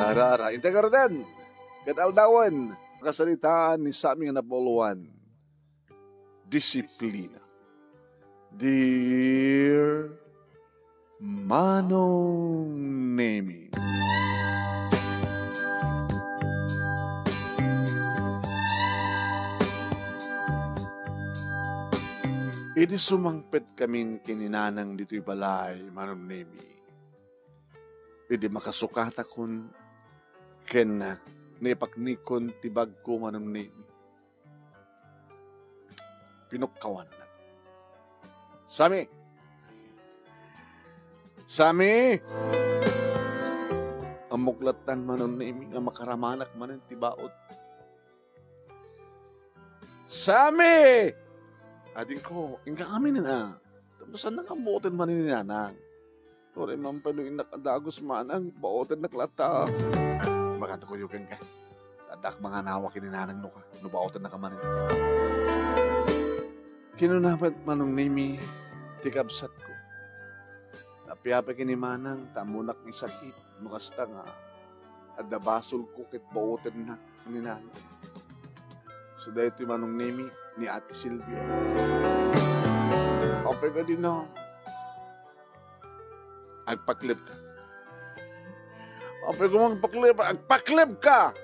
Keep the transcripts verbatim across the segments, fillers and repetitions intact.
Ara, ara. Intay garuden ket aldawen, kasaritaan ni Sammy nga napulo-an. Disiplina. Dear Manong Nemi. Idi sumangpet kamin ken ni Nanang ditoy balay, Manong Nemi, idi makasukatakon ken naipaknikon ti bagko, Manong Nemi, pinukkawannak. Sammy! Sammy! Ammok lattan, Manong Nemi, nga makaramanak manen ti baod. Sammy! Adingko, inka kami na. Tapos saan nakabuoten manen ni Nanang? Uray man pay no innak a dagus, Manang, baotennak latta. Makanto kuyogan ka. Addaak manganawa ken ni Nanang no ka, no baotennak manen. Kinuna met, Manong Nemi, ti kabsatko. Napiapay ken ni Manang, ta ammonak nga sakit, no kasta nga adda basolko ket baotennak ni Nanang. So, daytoy, Manong Nemi, ni Ate Silvia. Apay kadi na, agpakleb ka. Apay koma agpakleb, agpakleb ka!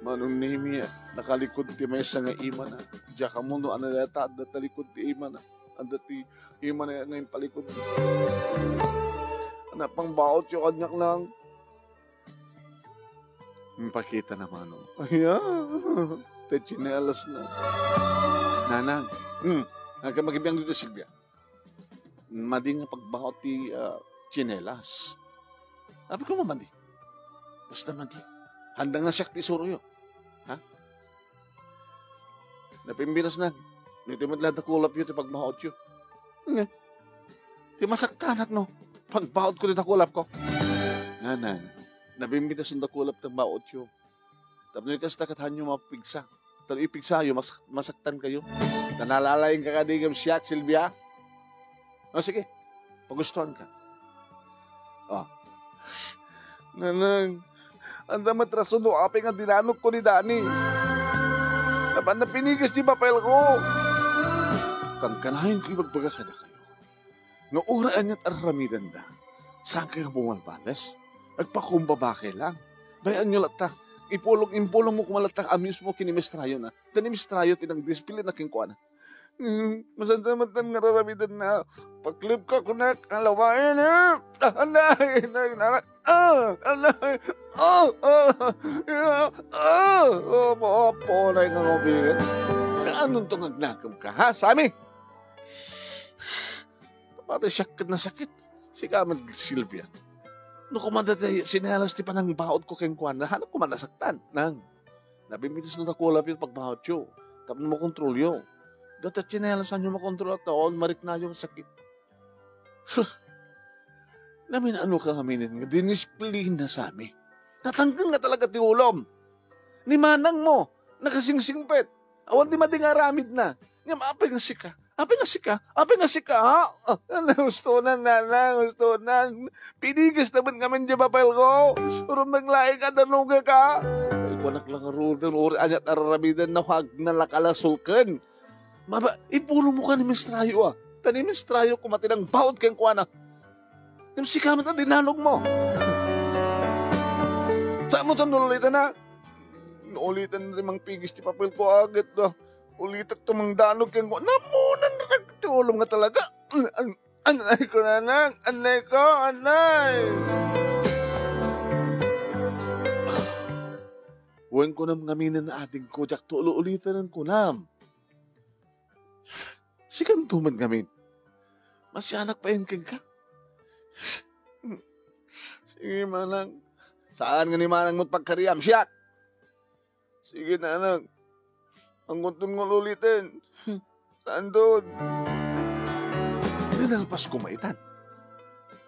Manong Nemi, nakalikod ti maysa nga imana. Diak ammo no ania dayta, adda talikod ti imana. Adda ti imana nga impalikod. Napangbaotyo kaniak lang. Impakita na, Manong. Aya, ti tsinelas na. Nanang, hmm, agka magibiang dito, Silvia. Madi nga pagbaot ti, ah, tsinelas. Apay koma madi. Basta madi. Handa nga siak ti isuroyo. Ha? Napimbinas na. Iti met la dakulapyo ti pagbaotyo. Nga. Ti masaktanak no pagbaotko ti dakulapko. Nanang, napimbinas no dakulap ti pagbaotyo. Tapno kasta ket hanyo mapigsa. Ta no ipigsayo, mas-, masaktan kayo. Ta nalalaing ka kadi ngem siak, Silvia. O, sige. Pagustuhan ka. O. Nanang, adda met rason no apay nga dinanokko ni Dani. Napan napinigas ti papelko. Kankanayon ko ibagbaga kadakayo. No uray aniat a raramidenda, saan kayo bumalbales? Agpakumbaba kay lang. Bay-anyo latta, ipulong, impulong mo koma latta a mismo ken ni maestrayo na. Ta ni maestrayo ti nangdisiplina kenkuana. Hmm, masansa met nga raramidenna. Pakleb ka kunak, alawayan na. Ah, anay, anay, anay. Ah, anay. Ah, ah, ah, ah, ah, mapunay nga mabigat. Kaanonto nga agnakem ka, ha, Sammy? Pati siak ket nasakit. Sika met, Silvia. No koma adda ti tsinelas ti panangbaotko kenkuana, haannak koma nasaktan, Nang. Napimbinas no dakulapyo ti pagbaotyo. Tapno makontrolyo. Dayta tsinelas, saanyo makontrol ta awan mariknayo nga sakit. Huh. Namin-ano ka ngamin nga dinisplinam, Sammy. Natangken nga talaga ti ulom. Ni manangmo, nakasingsingpet. Awan ti madi nga aramidna. Ngem apay nga sika? Apay nga sika? Apay nga sika, ha? Ah, ano, hustonan, Nanang, hustonan. Pinigas na met ngamin ti papelko. Rumbeng laeng ka, danugek ka. Ay, kunak lang, Ruben, uray aniat a raramidenna, agna la kalasulken. Maba, ipulong mo ka ni maestrayo, a. Ta ni maestrayo koma ti nangbaot kenkuana. Ngem sika met a dinanogmo. Saanmo ton ulitan, a? No ulitan ti mangpigis ti papelko, a, ket, a, ulitak ti mangdanog kenkuana. Napunan ti ulom nga talaga. An-, an-, anay ko, Nanang. Anay ko, anay. Wen kunam ngamin, adingko, diak to ululitan, kunam. Sikanto met ngamin. Masianak payen kenka. Sige, manang. Saan nga ni manang met pagkariam, siak? Sige, nanang. Anggunton nga uliten. Saanton? Nalpas ko maitan.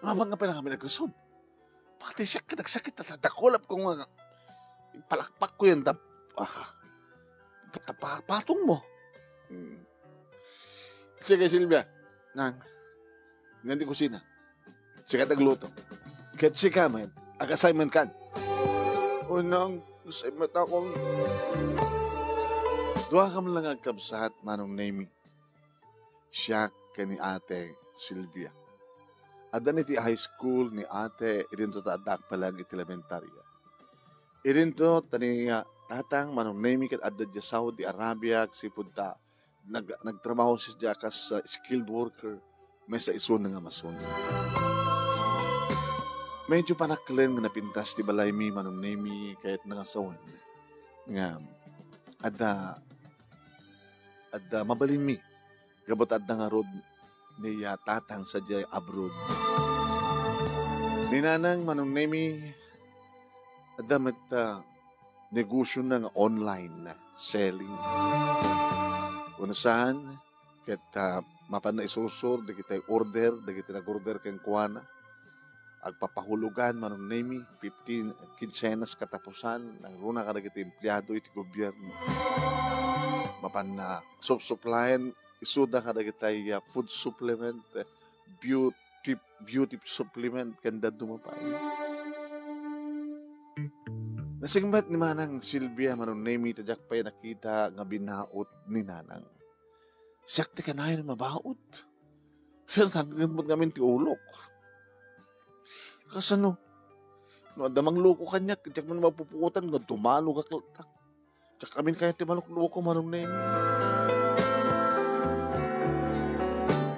Mabang nga pinangamin agreson. Pati siak ket nagsakit, ta dakulap ko nga, ipalakpak ko yan, ta, ah, pa-, pa-, patong mo. Hmm. Sige, Silvia, nang, ngan ti kusina. Sika ti agluto. Ket sika met, Ag-assignment kan. Unang, assignment akong. Dua kam lang agkabsat, Manong Nemi. Siak ken ni Ate Silvia. Adda ni ti high school ni Ate, idinto ta adda akpalan iti elementarya. Idinto ta ni, ah, Tatang Manong Nemi ket adda dia Saudi Arabia, agsipud ta nag-, nagtrabaho siya kas, ah, skilled worker, maysa isuna nga mason. Medyo panaklen nga napintas ti balaymi, Manong Nemi, ket nangasawen nga adda, adda mabalinmi gapu ta adda ngarud ni, ah, Tatang sadiay abroad. Ni Nanang, Manong Nemi, adda met, ah, negosiona nga online selling. Wenno saan, ket, ah, mapanna isursor dagiti order, dagiti nag-order kenkuana. Agpapahulogan, Manong Nemi, fifteen kinsenas katapusan, nangruna kadagiti empleado iti gobierno. Mapanna supsuplayan isuda kadagiti, ah, food supplement, eh, beauty, beauty supplement, ken dadduma pay. Nasingpet ni Manang Silvia, Manong Nemi, ta diak pay nakita nga binaut ni Nanang. Siak ti kanayon mabaut. Siya, tangken met ngamin ti ulok. Kasano? No adda mangloko kaniak, diak man mapupuotan nga dumano gakletak. Diak amin kayat ti malukluko, Manong Nemi.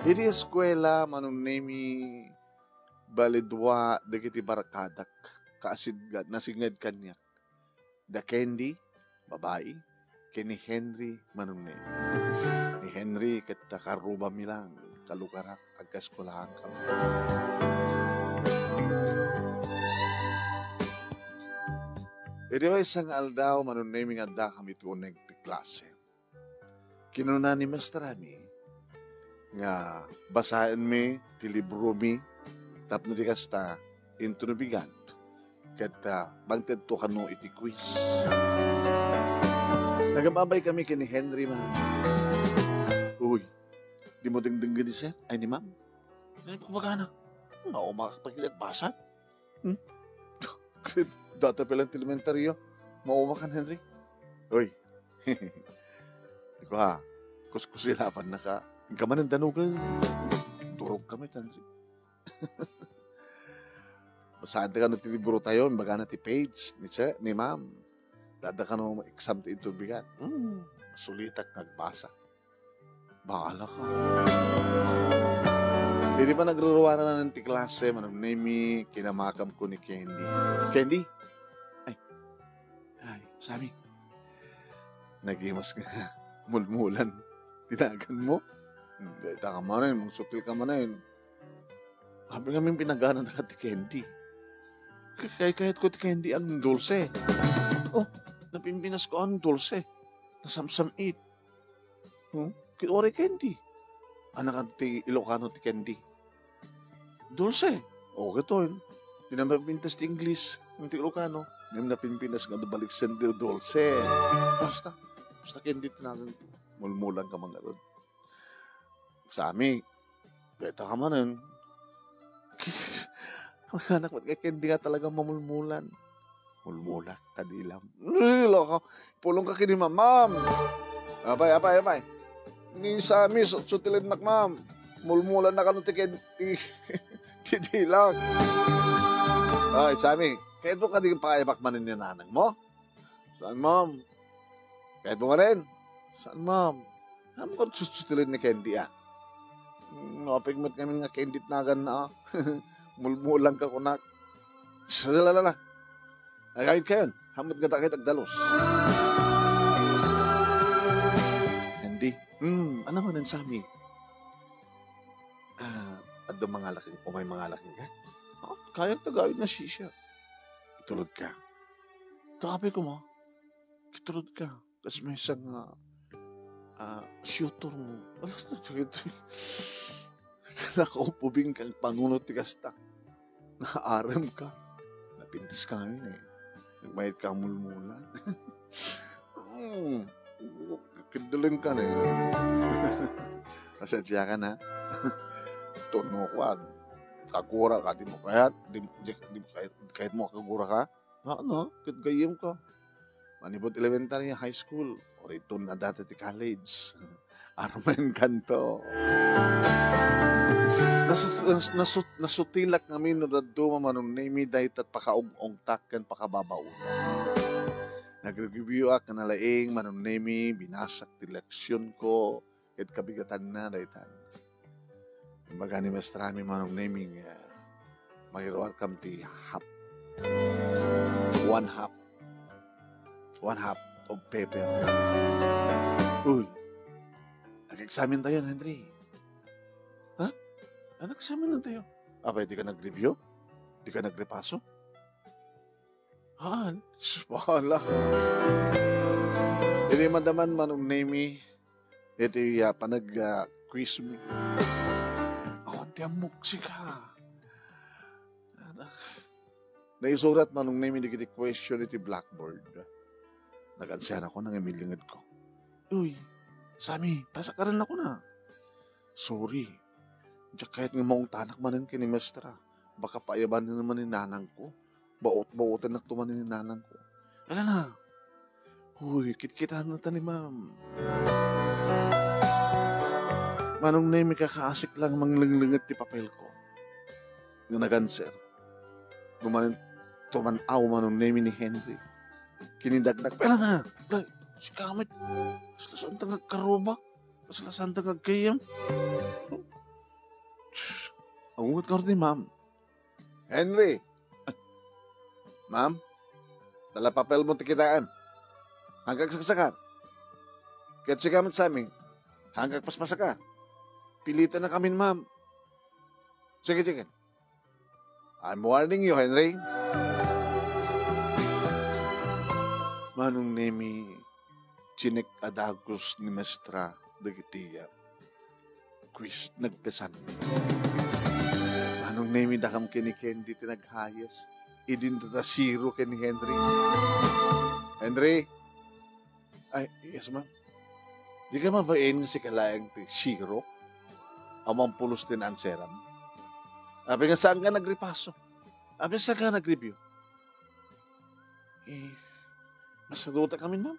Idi eskuela, Manong Nemi, bali dua dagiti barkadak, kaasidgan, nasinged kaniak. Da Candy, babai, ken ni Henry, Manong Nemi. Ni Henry ket ta karrubami lang, kalugarak, agkaeskuelahan kami. Idi maysa nga aldaw, Manong Nemi, nga adda kami ti uneg ti klase. Kinuna ni masterami nga basaenmi ti libromi tapno di kasta, inton bigat, ket, ah, mangtedto kano iti quiz. Nagam-abay kami ken ni Henry man. Uy, dimo dengdengngeg ni sir? Ay, ni ma'am? Ay, kumagana. Maumakak pay ket agbasa. Hmm? Data pa lang ti elementarya. Maumakan, Henry. Uy. Iko ha, kuskusilapannaka. Inka manen danugen. Durog kami, Henry. Basaen ti kano ti libro tayo, imbagana ti page ni se-, ni ma'am. Adda kano exam ti inturbigan. Hmm, masulitak nga agbasa. Bahala ka. Idi pa nagruruaranan ti klase, Manong Nemi, kinamakamko ni Candy. Candy? Ay. Ay, Sammy. Nagimas nga mulmulan ti naganmo. Deta ka manen, mangsutil ka manen. Apay ngamin pinagana ti candy? Kay-, kayatko ti candy a dulce. Oh, napimpinas ko a dulce. Nasamsam-it. Hmm? Ket uray candy. Ania kadi ti Ilocano ti candy? Dulce. O, kitaen. Di na mapintas ti English, ti Ilocano. Ngem napimpinas nga baliksen ti dulce. Basta. Basta candy ti naganko. Mulmulan ka man ngarud. Sammy, deta ka manen. Anak, ba't ka candy nga talaga mamulmulan? Mulmulak, kadilam. Ay, loko. Pulong ka kini mamam. Apay, apay, apay. Ni Sammy, su-, sutilennak, ma'am. Mulmulan na kano ti ken-, ti, ti dilak. Ay, Sammy, kayatmo kadi pakaibak manen ni nanang mo? Saan, ma'am? Kayatmo manen? Saan, ma'am? Amo kano sutsutilen ni Candy, ah. Hmm, apay met ngamin nga Candy ti naganna, ah. Mulmulan ka kunak. Sus, la, la, la. Agawid kayon. Hamet nga dakit agdalus. Candy. Hmm, ania manen, Sammy? Ah, adda mangalaking, umay mangalaking ka? Ah, kayak tagawid na sisya. Itulod ka. Tabi ko mo. Itulod ka. Kas maysa nga, ah, shooter mo. Ano to, ito, ito? Nakaupubing kang panunot ti kasta. Naarem ka. Napintas ka ngamin eh. Nagmayat ka mulmulan. Hmm. Kidulin ka na eh. Pasensya ka na. Tuno ko, ah. Kagura ka, di mo kayat, di, di, di mo kayat, Kayatmo a kaguraka? Haan, ket gayyemka. Manipud elementary, high school, uray adda ti college. Armen kanto. Nasut-, nas-, nasut-, nasutilak ngamin no dadduma, Manong Nemy, dayta pakaung-ungtak ken pakababaotak. Nagregribyoak nga nalaing, Manong Nemy, binasak ti leksionko, ket kabigatanna daytan. Imbaga ni Maestra mi, Manong Nemy, nga mangiruarkam ti half. One half. One half of paper. Uy, nag-examine tayo, Henry. Ha? Ah, nag-examine tayo. Apay, di ka nag-review? Di ka nagrepaso? Haan, sus, bahala. Idi madaman, Manong Nemy, iti, ah, panag, ah, quiz mi. Awan ti ammok, sika. Anak. Naisurat, Manong Nemy, dagiti question iti blackboard. Nag-answer ako, nangimilingedko. Uy, Sammy, pasakaran ako na. Sorry. Diak kayat nga maungtanak manen ken ni Maestra. Baka paayaban na naman ni nanangko. Baot-baotennak to manen ni nanangko. Ala na. Huy, kitkitaen ta ni ma'am. Manong Nemy, kakaasik lang manglenglenged ti papelko. Nga nag-answer. Dumanen tuman-aw, Manong Nemy, ni Henry. Kinidagnak. Pero na, day, sika met. Kasla saan ta nga agkarubak? Kasla saan ta nga aggayyem? Shh. Agunget ka ni ma'am. Henry! Ay. Ma'am, dala papelmo ti kitaem. Hangka agsaksakar. Ket sika met, Sammy, hangka agpaspasaka. Pilitan na kamin, ma'am. Sige, sige. I'm warning you, Henry. Manong Nemy, chinek a dagus ni Maestra dagiti, ah, quiz nagtesan. Manong Nemy, dakam ken ni Candy ti nag-highest. Idinto ta zero ken ni Henry. Henry! Ay, yes, ma'am. Di ka mabain nga sika laeng ti zero? Awan pulos ti naansweram. Apay nga saan ka nagrepaso? Apay saan ka nag-review? Eh, masaduta kami, ma'am.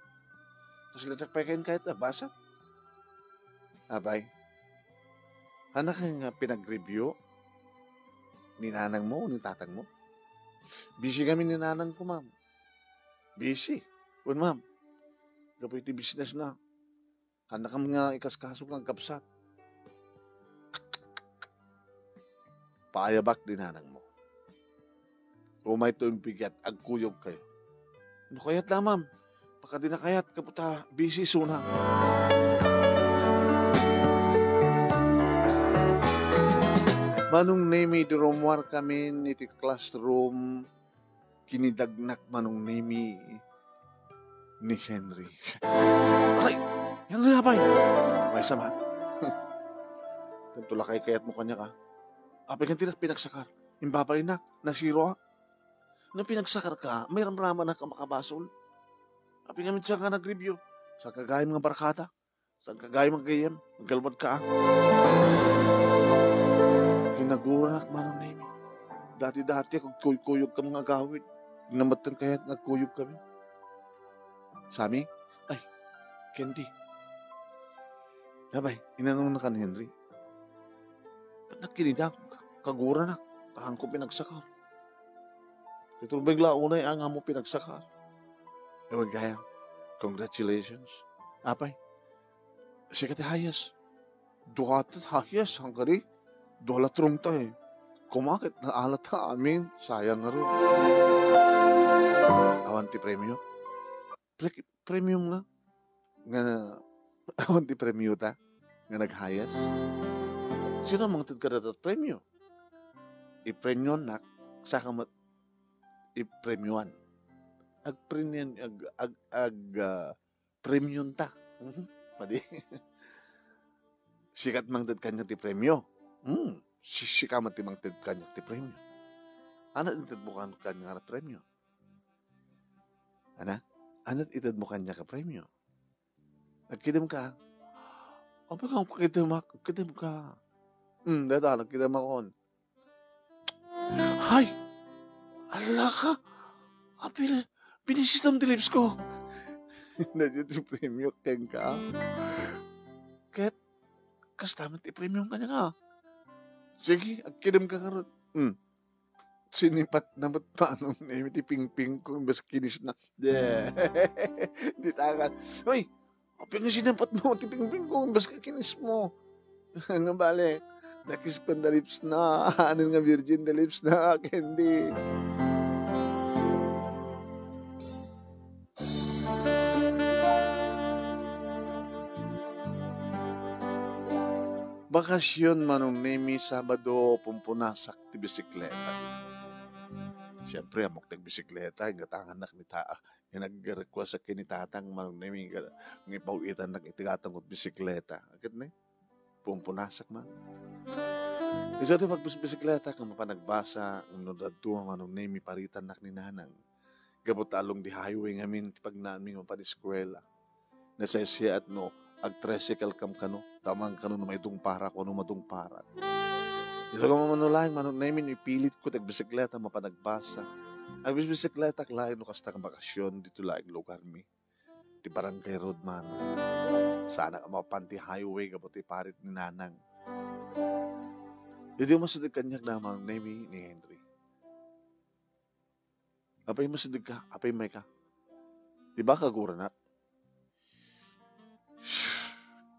Kasla diak pay kayat a basa. Apay, haan ka nga pinag-review ni nanangmo o ni tatangmo? Busy kami ni nanangko, ma'am. Busy. Wen, ma'am. Gapu iti business na. Haanna kami nga ikaskaso nga agkabsat. Paayabak ti nanangmo. Umayto impigat, agkuyogkayo. No kayat la, ma'am. Pakadina kayat, gapu ta busy isuna. Manong Nemy, idi rummuar kami iti classroom, kinidagnak, Manong Nemy, ni Henry. Aray! Henry, apay! Maysa man. Kanto la kay kayatmo kaniak, a. Apay ngata ti pinagsakar? Imbabainak, na-zero, a. No pinagsakarka, mairamramanak a makabasol. Apay ngamin siak nga nag-review? Saan ka gayam nga barkada? Saan ka gayam nga gayyem? Aggalwadka, a. Kinaguranak, Manong Nemy. Dati-dati, agkuykuyogkami nga agawid. Di na met kayat nga agkuyogkami. Sammy? Ay, Candy. Apay, inanonaka ni Henry? Ket nakinidag, kaguranak, ta haanko pinagsakar. Ket rumbeng la unay a nga ammo pinagsakar. Wen gayam, congratulations. Apay, sika ti highest. Dua ti highest, haanka di? Dua la trumta, e. Koma ket naalata amin, sayang ngarud. Awan ti premio? Pre-, premium nga? Nga, awan ti premio ta? Nga nag-highest? Sino mangted kadata premio? Ipremioannak, saka met ipremioan. Agpremioan, ag-, ag-, ag-, ah, premium ta. Mhm. Padi. Sika ti mangted kaniak ti premio. Hmm. Si-, sika met ti mangted kaniak ti premio. Ania ti itedmo kan-, kaniak a premio? Ania? Ania ti itedmo kaniak a premio? Agkidemka. Apay nga agkidemak, agkidemka. Hmm, dayta, agkidemakon. Hay! Ala ka, apil, binisitam ti lips ko. Daytoy ti premio kenka. Ket, kasta met ti premium kaniak. Sige, agkidem ka ngarud. Hmm. Sinipatna met Manong Nemi ti pingpingko, imbes kinisna. Di takan. Uy, apay nga sinipatmo ti pingpingko, imbes ka kinismo? Nga bale, nakiskon da lipsna, anen nga virgin da lipsna, Candy. Bakasyon, Manong Nemi, Sabado, pumpunasak ti bisikleta. Siyempre, ammok ti agbisikleta, ingatangannak ni ta-, nga nag-request ken ni Tatang, Manong Nemi, nga, nga ipaw-itannak iti gatang ket bisikleta. Ket ni, pumpunasak man. Isu ti magbisikleta, nga mapan agbasa, no dadto, Manong Nemi, paritannak ni Nanang. Gapu ta along di highway ngamin ti pagnaanmi nga mapan eskuela. Nasaysayaat no ag-tricycle kam kano, ta ammom kano no maidungparak wenno madungparak. Isu nga mamano laeng, Manong Nemi, no ipilitko ti agbisikleta mapan agbasa. Agbisbisikleta laeng no kasta nga bakasyon ditoy laeng lugarmi. Ti barangay road man. Saanak a mapan ti highway gapu ti parit ni Nanang. Idi umasideg kaniak da Manong Nemi ni Henry. Apay masideg ka? Apay mayka? Di ba kaguranak?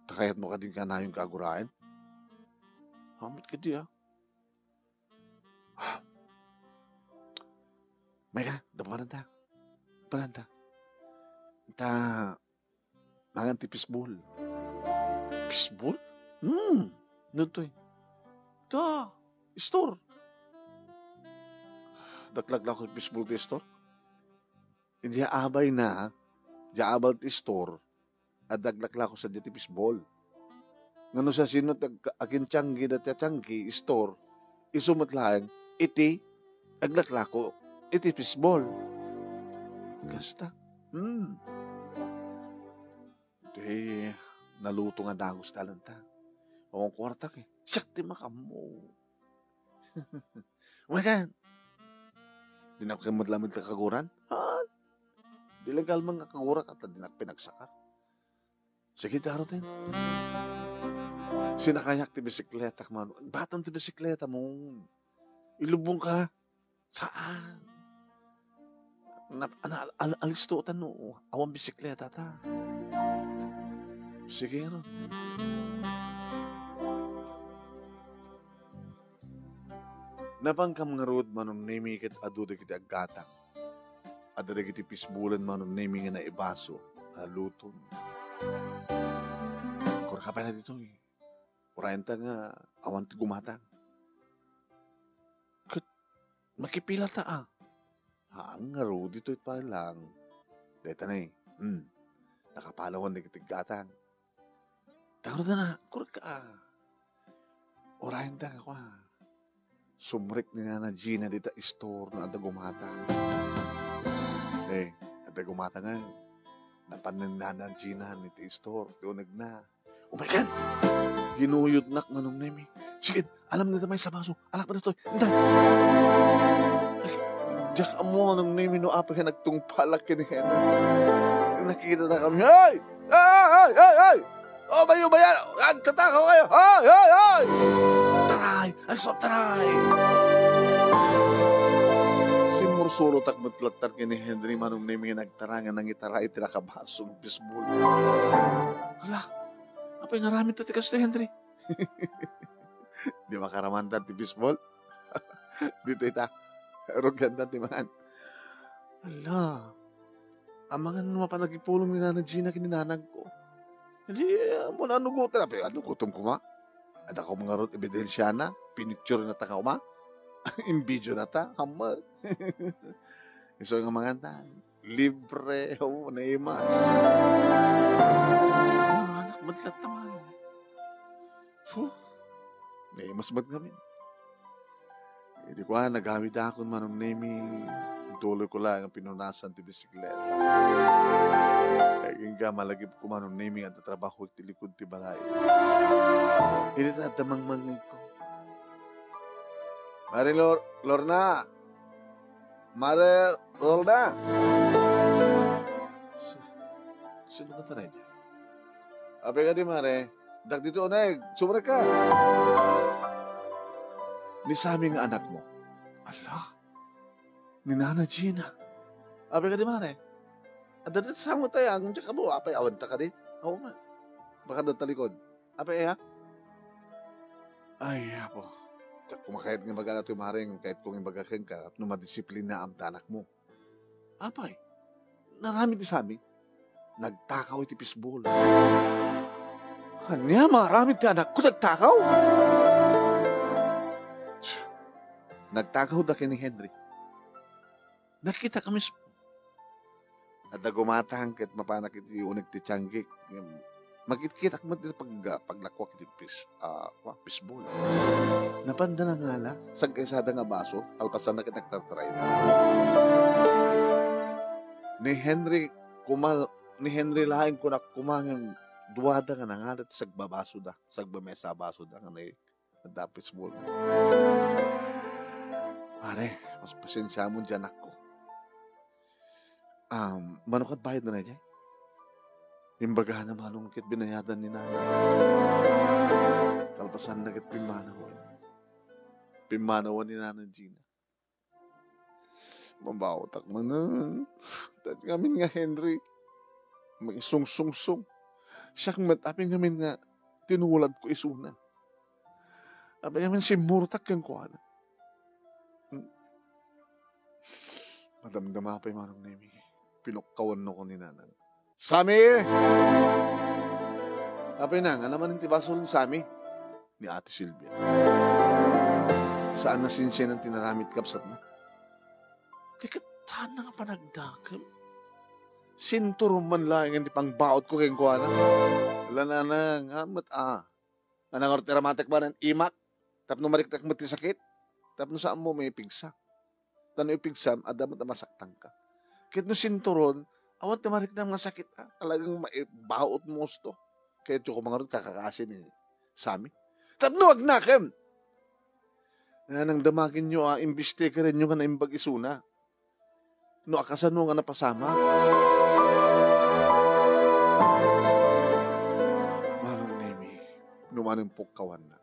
Ta kayatmo kadi nga nayon kaguraen? Hamot kadi, ah. Mayka, dapanan ta. Dapanan ta. Ta, Mangan ti fishball. Fishball? Hmm. Ano to eh? Ta, store. Daklaklako ti fishball ti store? Diay abay na, diay abal ti store, a daklaklako sadiay ti fishball. Ngano sa sino ti ag-, akin tianggi, dati a tianggi, store, isu met laeng, iti, aglaklako, iti fishball. Kasta. Hmm. Di, naluto nga dagus talenta. Awan kuartak eh. Siak ti makammo. Umaykan. Dinak met lamet ka kaguran? Ha? Di legal man nga kagurak at dinak pinagsakar. Sige, darutin. Sinakayak ti bisikleta, man. Batam ti bisikleta mo. Ilubong ka. Saan? Na, na, al-, alisto ta no awan bisikleta ta. Sige, ron. Napankam ngarud, Manong Nemi, ket adu dagiti aggatang. Adda dagiti fishballan, Manong Nemi, nga naibaso, a luton. Kurka pay na ditoy. Urayen ta nga awan ti gumatang. Ket makipila ta, a. Haan ngarud ditoy pay lang. Dayta nay. Hmm. Nakapalawan dagiti aggatang. Tangro na, kurka, a. Urayen ta nga kua. Sumrek ni Nana Gina dita istor no adda gumatang. Eh, adda gumatang nga. Napan ni Nana Gina iti istor, ti unegna. Oh my God! Ginuyodnak, Manong Nemi. Sige, alam na damay sa baso. Alak pa na to. Intan! Ay, diak ammo, Manong Nemi, no apay nga nagtungpalak ken ni Henry. Nakita na kami. Ay! Ay, ay, ay, ay, ay! O, bayo, bayan! Agtatakaw kayo! Ay, ay, ay! Taray! Ang sarap, taray! Simmursurotak met latta ken ni Henry, Manong Nemi, nga nagtara nga nangitara iti nakabaso nga fishball. Hala, apay nga aramid ta ti kastoy, Henry? Di makaramanta ti fishball? Ditoy ta. Rugianta ti mangan. Hala. Amangan no mapan agipulong ni Nana Gina ken ni nanangko. Di, ammona, anugotan. Apay, anugotam koma? Adda koma ngarud ebidensiana? Pinicture na ta koma? Invideo na ta? Hamag. Isu nga mangan ta. Libre. O, naimas. Manganak met latta man. Puh. Naimas met ngamin. Idi kua, nagawidakon, Manong Nemi, intuloyko laeng a pinunasan ti bisikleta. Agingga, malagipko, Manong Nemi, nga adda trabaho iti likod ti balay. Idi ta adda mangmangngegko. Mari Lor-, Lorna! Mare Rolda! Si-, sino ka taray dyan? Apay kadi, Mare? Dagdito uneg, sumrek ka! Ni Sammy nga anak mo. Ala? Ni Nana Gina. Apay kadi, Mare? Adda ti samo tayo, ang diyak abo, apay awan ta kadi? Oo nga. Baka da talikod. Apay, eh, ha? Ay, apo. Diak kumakayat nga ibaga na toy, Mare, nga kayat kong ibaga kenka, no madisiplinaam ta anak mo. Apay, naramid ni Sammy. Nagtakaw iti fishball. Ania, maramid ti anakko, nagtakaw? Nagtakaw da ken ni Henry. Nakita kami s-, adda gumatang ket mapanak iti uneg ti tianggik. Ngem, makitkitak met iti pag-, paglakuak iti pis-, ah, kua, fishball. Napanda nangala, sagkaysada nga baso, kalpasanna ket nagtartarayna. Ni Henry kumal-, ni Henry laeng kunak koma ngem duada nga nangala ti sagbabasoda, sagbamesa a basoda nga nay-, adda fishball. Pare, mas pasensiamon diay anakko. Um, mano ket bayad na daydiay? Imbagana malong ket binayadan ni Nana. Kalpasanna ket pimmanawan. Pimmanawan ni Nana Gina. Mabaotak manen. Dayta ngamin nga Henry, mangisungsungsong. Siak met apay ngamin nga tinuladko isuna. Apay ngamin simmurtak kenkuana. Hmm. Madamdama pay manong Nemi. Pinukkawanno ko ni Nanang. Sammy! Apay nang, ania manen ti basol ni Sammy? Ni Ate Silvia. Saan a sinsinan ti naramid, kabsatmo? Ti ket saan nga panagdakel. Sinturon man laengen ti pangbaotko kenkuana. Ala, Nanang, haan met a. Nanang, ngarud ti aramatek manen, imak. Tapno mariknak met ti sakit. Tapno saanmo maipigsa. Ta no ipigsam, adda met a masaktangka. Ket no sinturon, awan ti mariknam nga sakit, a. Talagang maibaotmo gusto. Kayatyo koma ngarud kakakaasi ni Sammy. Tapno agnakem! Nanang, damagenyo a imbestikarenyo nga naimbag isuna. No kasano nga napasamak. Manong Nemi, no manen pukkawanna.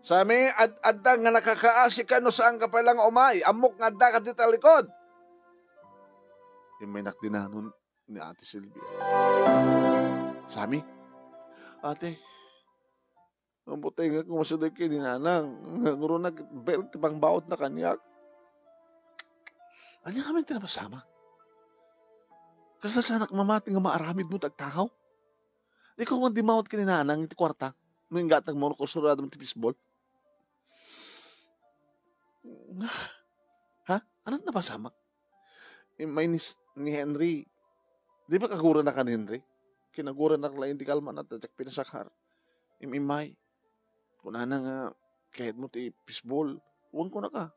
Sammy, ad-, adda nga nakakaasika no saanka pay la nga umay. Ammok nga addaka dita likod. Immaynak dinanon ni Ate Silvia. Sammy, ate, mabutengek nga umasideg ken ni Nanang. Nangruna ket bel ti pangbaotna kaniak. Ania ngamin ti napasamak? Kasla saanak mamati nga maaramidmo ti agtakaw? Ikaw nga dimmawatka ken ni Nanang iti kuarta no inggatangmo no kursuradam ti fishball? Ha? Ania ti napasamak? Immay ni s-, ni Henry. Di ba kaguranak ni Henry? Kinaguranak laeng ti kalman a ta diak pinasakar. Im-, immay. Kunana nga, kayatmo ti fishball. Wen kunana.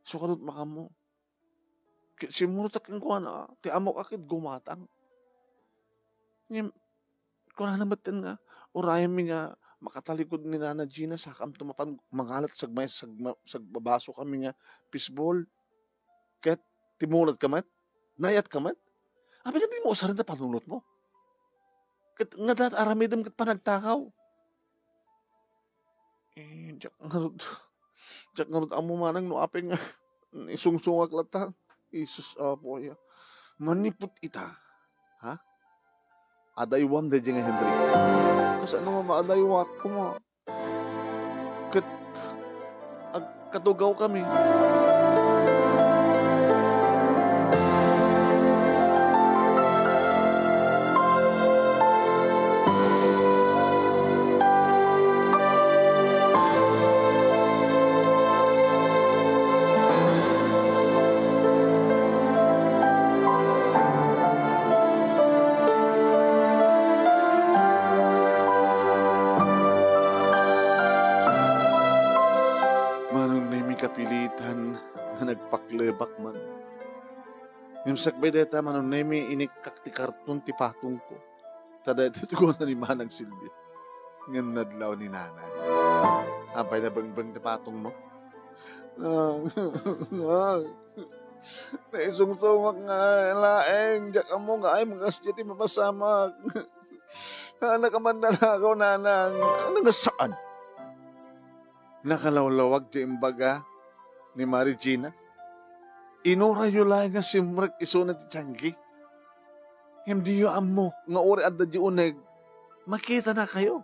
Isu kano met makanmo. Ki-, simmurtak kenkuana, ti ammok a ket gumatang. Ngem, kunana metten nga, urayemmi nga makatalikod ni Nana Gina, sakamto mapan mangalat sagmay-, sagma-, sagbabasokami nga fishball. Ket, timmuladka met? Nayatka met? Apay nga dimo usaren ti panunotmo? Ket, nga dat aramidem ket panagtakaw. Eh, diak ngarud, diak ngarud ammo manang no apay nga isungsungak latta. Jesus, Apo, aya. Manipud ita, ha? Adaywam daydiay nga Henry. Kasano nga maadaywak koma? Ket agkatugawkami. Manong Nemi, kapilitan nga nagpaklebak man. Ngem sakbay dayta, Manong Nemi, inikkak ti karton ti patongko. Ta daytoy ti kuna ni Manang Silvia. Ngem nadlaw ni Nanang. Apay, nabengbeng ti patongmo? Nang, nang, Naisungsongak nga laeng, diak ammo nga ay magasdi ti mapasamak. Anak a mannanakaw, nanang. Ano nga saan? Nakalawlawag ti imbaga ni Mari Gina. Inurayo laeng nga simrek isuna ti tianggi. Ngem diyo ammo nga uray adda di uneg, makitanakayo.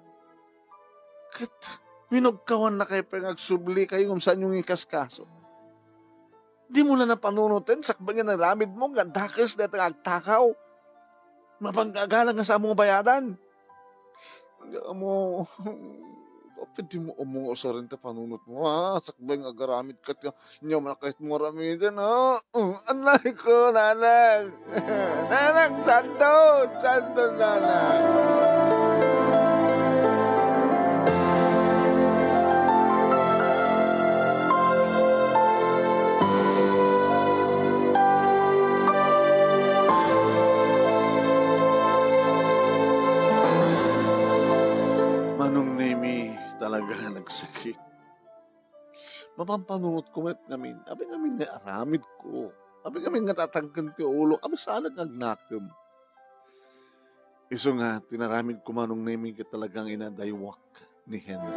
Ket minugkawannakayo pay nga agsublikayo ngem saanyo nga ikaskaso. Dimo la napanunoten sakbay nga inaramidmo nga dakes dayta nga agtakaw. Mapangagalang nga saanmo nga bayadan. Nga ammo, apay dimo ammo nga usaren ta panunotmo, ha? Sakbay nga agaramidka ti, ania man a kayatmo aramiden, ha? Uh, anay ko, nanang. Nanang, santon! Santon, nanang! Manong Nemi, talaga nga nagsakit. Mapampanunotko met ngamin. Apay ngamin nga aramidko. Apay ngamin nga tatangken ti ulo. Apay saan nga agnakem. Isu nga, tinaramidko, Manong Nemi, ket talaga nga inadaywak ni Henry.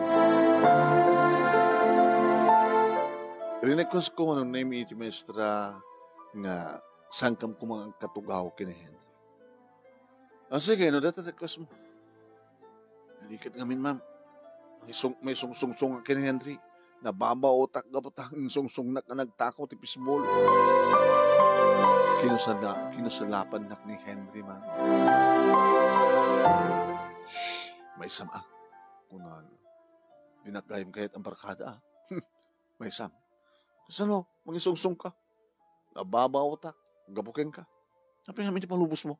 Rinequestko, Manong Nemi, iti maestra nga saankam koma nga agkatugaw ken ni Henry. Ah, sige, no dayta requestmo. Naliket ngamin, ma'am. May sung-, may sungsungsong ken ni Henry. Nababaotak gapu ta insungsongnak nga nagtakaw ti fishball. Kinusala-, kinusalapannak ni Henry, ma'am. Maysam, ah. Kunana. Dinak gayam kayat a barkada, ah. Maysam. Kasano? Mangisungsong ka. Nababaotak. Gapu kenka. Apay ngamin ti palubosmo?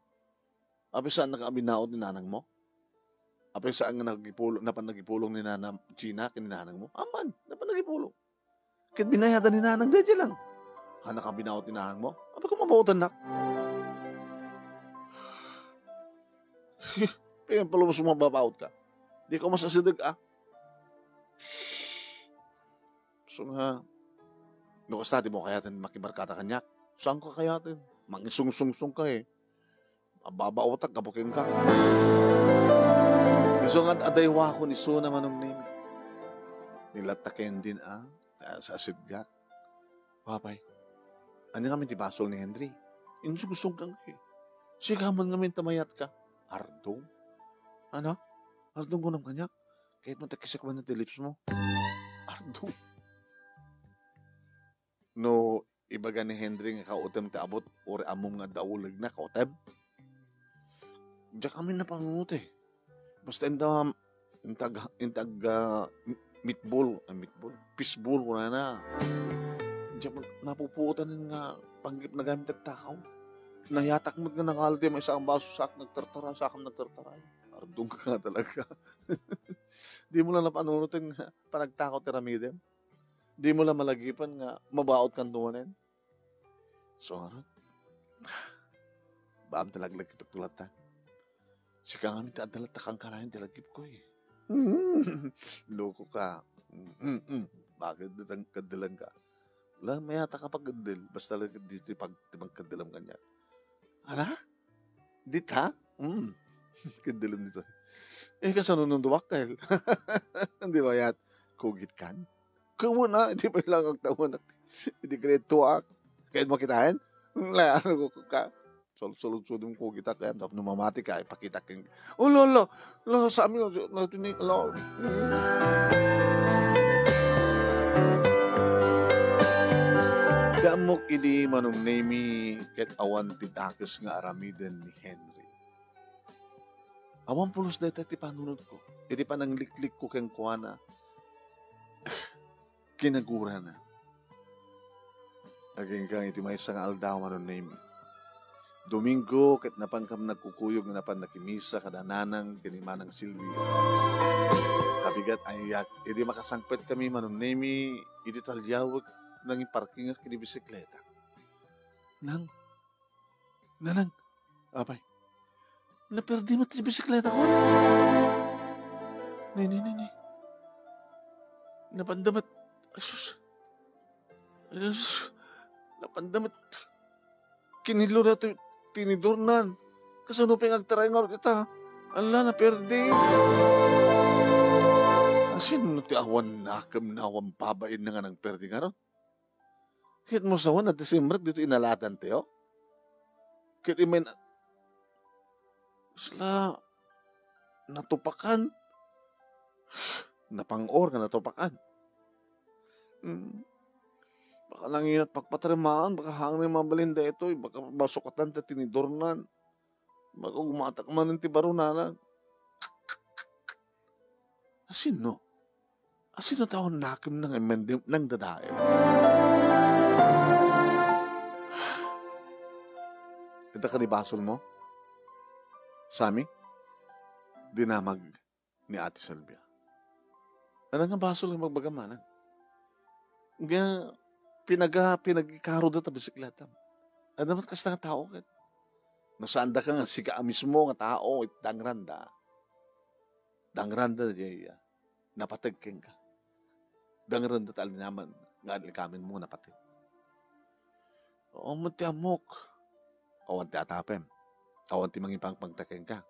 Apay saan nga abinaot ni nanangmo? Apay saan nga nagipul-, napan nagipulong ni Nana Gina ken ni nanangmo? Aman, napan nagipulong. Ket binayadan ni nanang, daydiay lang. Haan nakabinaot ni nanangmo? Apay ko mabaotannak? Apay nga palubosmo mababaotka? Di ko masasideg, ah. So nga, no kasta, dimo kayaten makibarkada kaniak? Saanko kayaten? Mangisungsungsong ka, eh. Mababaotak gapu kenka. Isu nga ad-, adaywakon isuna, Manong Nemi. Ni latta ken din, ah, ah, sa asidga. Apay, ania ngamin ti basol ni Henry? Insungsong ka, eh. Sika man ngamin ta mayatka. Ardong? Ano? Ardong kunam kaniak? Kayatmo ta kisekwan ti lipsmo? Ardong. No ibaga ni Henry nga kautem ti abut, uray ammom nga adda ulegna, kautem? Diak ngamin napanunot, eh. Basta inta, intag, intag, ah, meatball, ay, meatball, fishball, kunana. Diak man, napupuotan nga panggep na gamit agtakaw. Nayatak met nga nangaldi, maysa a baso, saak nagtartara, saak nagtartara. Ardong ka nga talaga. Dimo la napanunoten nga panagtakaw ti aramidem? Dimo la malagipen nga mabaot kanto manen? So, ngarud, baam ti laglagipek latta. Sika ngamin ti adda latta kangkanayon ti lagipko, eh. Loko ka. Mm, mm. Bakit ditang kaddalan ka? Wala, mayata ka pagkaddal. Basta lang dito pag, pagkaddalam kanya. Ala? Dita? Mm. Kaddalam dito. Eh, kasano nung duwakkel? Di ba yat? Kugit kan? Kawan na, di ba lang ang tawanak? Di ka tuwak. Kaya makitahin? Wala, ano ko ka? Sul-, sulod-sulod mo ko kita kaya tapos namamati ka, ipakita ka. Ulo, ulo, ulo, sa amin, ulo, ulo, ulo. Damok idi Manong Nemi ket awan ti dakes nga aramiden ni Henry. Awan pulos dayta ti panunotko. Iti panangliklikko kenkuana, kinagurana. Agingga iti maysa nga aldaw, Manong Nemi. Domingo, ket napankam nagkukuyog nga napan nakimisa kada nanang ken ni Manang Silvio. Kabigat a ayat, idi makasangpetkami, Manong Nemi, idi taliawek, nangiparkingak iti bisikleta. Nang, Nanang, apay, naperdi met ti bisikleta ko. Ne, ne, ne, ne. Napanda met. Ay, sus. Ay, sus. Apan da met kinillo daytoy tinidornan. Kasano pay nga agtaray ngarud ita? Ala, naperdi. Asino ti awan nakemna, awan babainna nga nangperdi ngarud? Ket mo sawen a ti simrek ditoy inalatantayo? Ket immay na-, sla, natupakan. Napang-or nga natupakan. Hmm. Baka nanginat pagpatremaan, baka hangin mabalin daytoy, baka masukatan ta tinidornan. Baka gumatak manen ti baro, nanang. Asino? Asino ti awan nakemna nga immen-, nangdadael? Ita kadi basolmo, Sammy? Dinamag ni Ate Sylvia. Adda nga basol nga magbagam, manang. Nga pinaga-, pinagikaroda ta bisikletam. Adda met kasta nga tao ket. No saandaka nga sika a mismo nga tao, iti dangranda. Dangranda diay, ah, napateg kenka. Dangranda ta alinaman nga alikamenmo nga napateg. Oo, met ti ammok. Awan ti atapem. Awan ti mangipangpangta kenka.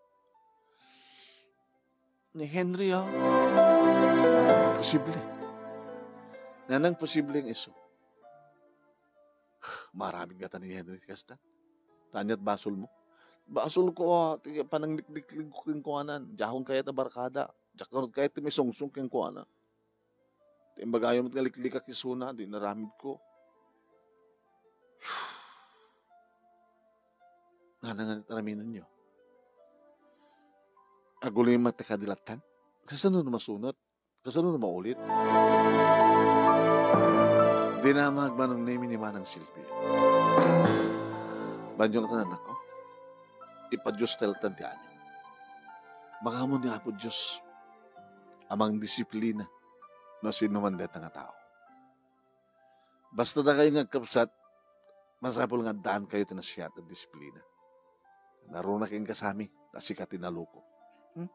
Ni Henry, ah. Posible. Nanang posible nga isu. Maaramid ngata ni Henry ti kasta. Ania ti basolmo? Basolko, ah, ti pananglikliklik kenkuana. Diakon kayat a barkada. Diak ngarud kayat ti maisungsong kenkuana. Ti imbagayo met nga liklikak isuna, di inaramidko. Nanang, ania ti araminenyo? Agulimek ti kadi latta? Kasano no masunot? Kasano no maulit? Dinamag Manong Nemi ni Manang Silvia. Banyo latta, anakko. Ipadios ta latta ti amin. Makaammo ni Apo Dios a mangdisiplina no sinoman dayta nga tao. Basta dakayo nga agkabsat, masapul nga addaankayo ti nasayaat a disiplina. Naruna kenka, Sammy, ta sika ti naloko. Hmm?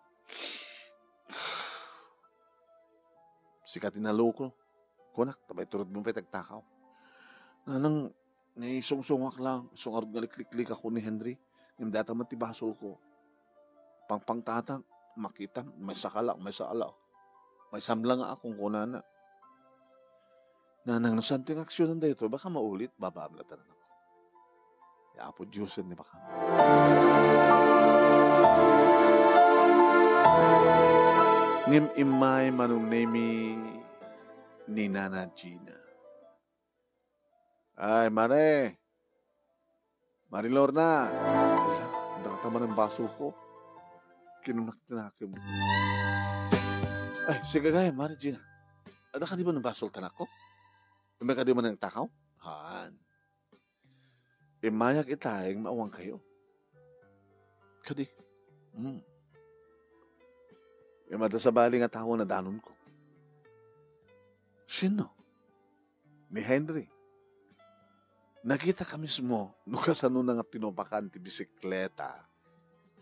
Sika ti naloko. Kunak, ta maiturodmo pay ti agtakaw. Nanang, naisungsongak lang, isu ngarud nga likliklikak ken ni Henry. Ngem dayta met ti basolko. Pangpangtatak, makitam, maysa ka la, maysa ka la. Maysa lang nga akong kunana. Nanang, no saan ti nga aksyonan daytoy, baka maulit, babaam latta, anakko. Ni Apo Diosen ti bakam. Ngem immay Manong Nemi ni Nana Gina. Ay, Mare. Mare Lorna. Ala, adda kadi manen basolko. Kinunak ti nakem. Ay, sige gayam, Mare Gina. Adda kadi manen basolta, anakko? Immay kadi manen agtakaw? Haan. Immayak ita, ngem awankayo. Kadi? Hmm. Ngem adda sabali nga tao a nadanonko. Sino? Ni Henry. Nakitaka mismo no kasanona nga tinupakan ti bisikleta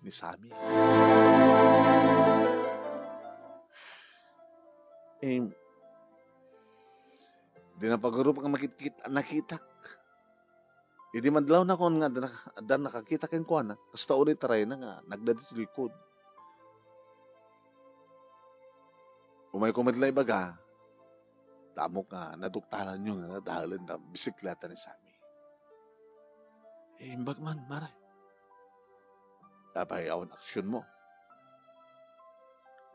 ni Sammy. Em, di napagurop nga makitkit-, nakitak. Idi madlawna, kuan nga adda, adda nakakita kenkuana, kasta unay tarayna nga nagdadi ti likod. Umayko met la ibaga, ta ammok nga naduktalanyo nga nadaelen ta bisikleta ni Sammy. Eh, imbag man, Mare. Apay, awan aksionmo.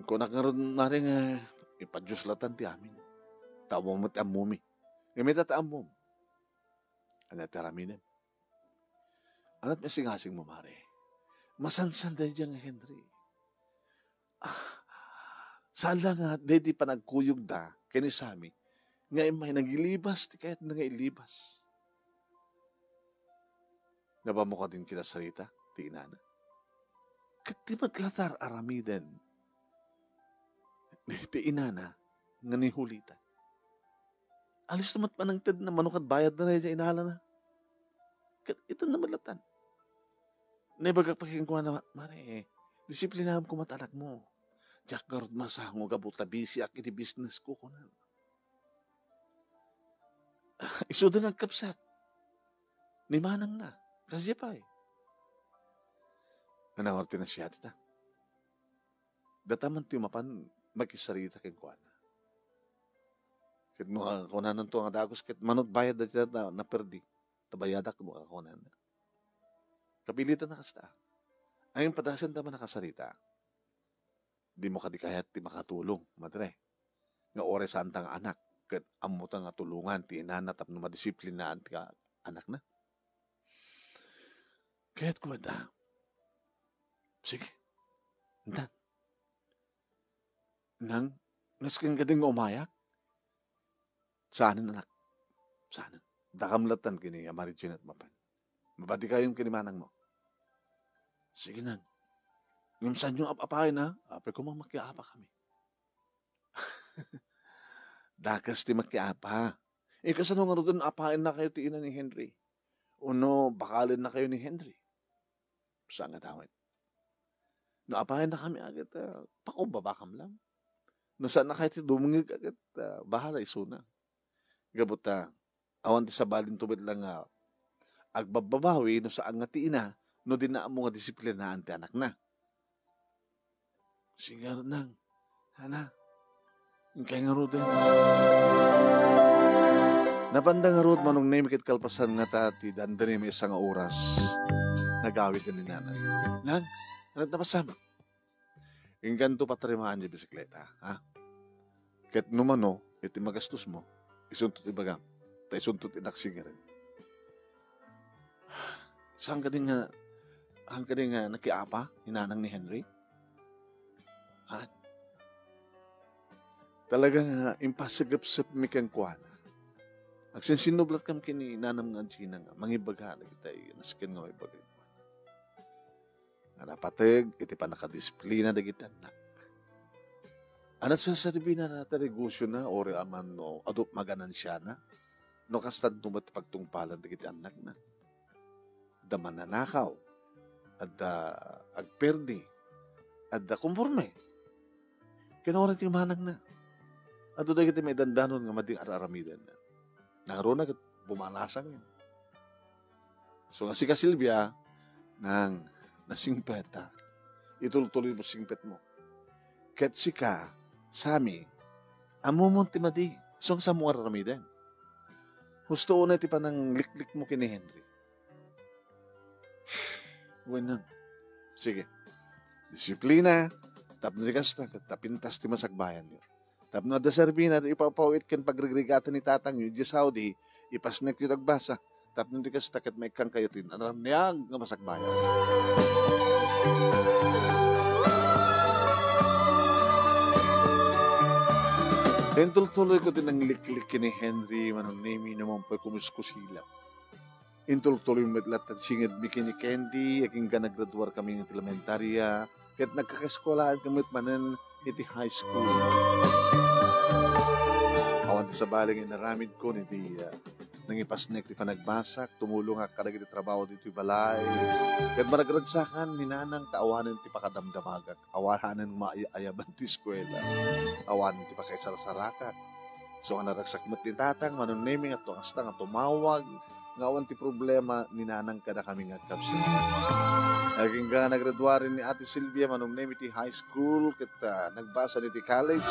Kunak ngarud, Mare, nga ipadios latta ti amin. Ta ammom met ammomi. Ngem ita ta ammom. Ania ti aramidem? Ania ti masingasingmo, Mare? Masansan daydiay nga Henry. Ah, saan la nga daydi panagkuyogda ken ni Sammy nga immay nagilibas ti kayatna nga ilibas. Nabanmo kadin kinasarita ti inana? Ket di met latta ar-aramiden ti inana nga ni Julita. Alisto met panangtedna mano ket bayadna daydiay inalana. Ket itan na met latta. Naibagak pay kenkuana, "Mare, disiplinaem koma ti anakmo. Diak ngarud masango gapu ta bisiak iti businessko," kunak. Isuda nga agkabsat. ni manangna. Kasdiay pay. Nanangur ti nasiatita. Data man ti mapan makisarita kenkuana. Ket no, ah, kunananto nga dagus ket manut bayad dayta na, naperdi. Ta bayadak no, ah, kunana. Kapilitan na kasta. Ay, padasen ta man nakasarita. Dimo kadi kayat ti makatulong, madre. Nga uray saanta nga anak, ket ammota nga tulongan ti inana tapno madisiplinaan ti ka-, anakna. Kayat ko mada. Sige. Intan. Nang, nasken kadi nga umayak? Saanen, anak. Saanen. Dakam latan kini Ama Regina et mapan. Mabati kayon kini manangmo. Sige, nang. Ngem saanyo ap-apayen, ha? Apay koma makiapa kami. Dakes ti makiapa. Ika, sano ngaruden apayenna kayo ti ina ni Henry? Uno, bakalenna kayo ni Henry? Saan nga dawet. No apayenna kami, aget, ah, pakumbabakam lang. No saan na kayo ti dumngeg, aget, ah, bahala isuna. Gapu ta, awan ti sabalinto met lang nga agbabbabawi no saan nga ti ina, no di na ammo nga disiplinaan ti anakna. Sige ngarud, nang. Ana, inkay ngaruden. Napanda ngarud, Manong Nemi, ket kalpasan ngata ti dandani maysa nga oras, nagawid ni nanang. Nang, ano napasamak? Inkanto patarimaan ti bisikleta, ha? Ket no mano, iti magastos mo, isunto ti bagam, ta isunto ti naksingeren. Saan kadi nga, saan kadi nga nakiapa ni nanang ni Henry? Ha? Talaga nga, impasagepsep mi kenkuana. Agsinsinnublat kam ken ni nanam nga Gina nga mangibaga dagitay nasken nga maibaga kenkuana. Nga napateg iti pannakadisiplina dagiti annak. Ania ti sarsarbina ti negosiona, uray aman no adu maganansiana, no kastanto met ti pagtungpalan dagiti annakna. Adda mannanakaw, adda agperdi, adda konforme. Ken uray ti manangna. Adu dagiti maidandanon nga madi nga ar-aramidenna. Nangruna ket bumanasang. So nga sika, Silvia, nang nasingpet, ha? Itultuloy mo singpet mo. Ket sika, Sammy, ammom ti madi. So nga saanmo nga ar-aramiden. Husto unay ti panangliklik mo ken ni Henry. Wen, nang. Sige. Disiplina, tapno di kasta, ket napintas ti masakbayanyo. Tapno adda serbina, ipapawit ken pagrigrigatan ni tatangyo idiay Saudi, ipasnekyo ti agbasa. Tapno di kasta ket maikkankayo ti naraniag nga masakbayan. Intultuloyko ti nangliklik ken ni Henry, Manong Nemi, no mapay kumuskusilak. Intultuloy met latta ti singedmi ken ni Candy, agingga naggraduar kami iti elementaria, ket nagkakaeskuelaan kami met manen iti high school. Awan ti sabali nga inaramidko iti, ah, nangipasnek ti panagbasak, tumulongak kadagiti trabaho ditoy balay. Ket maragragsakan ni nanang ta awanen ti pakadamdamagak, awanen maay-ayaban ti eskuela, awanen ti pakaisarsarakan. So nga naragsak met ni tatang, Manong Nemi, nga to-, kasta nga tumawag, nga awan ti problema ni nanang kadakami nga agkabsat. Agingga nagraduaren ni Ate Silvia, Manong Nemi, ti high school, ket, ah, nagbasa ni ti college.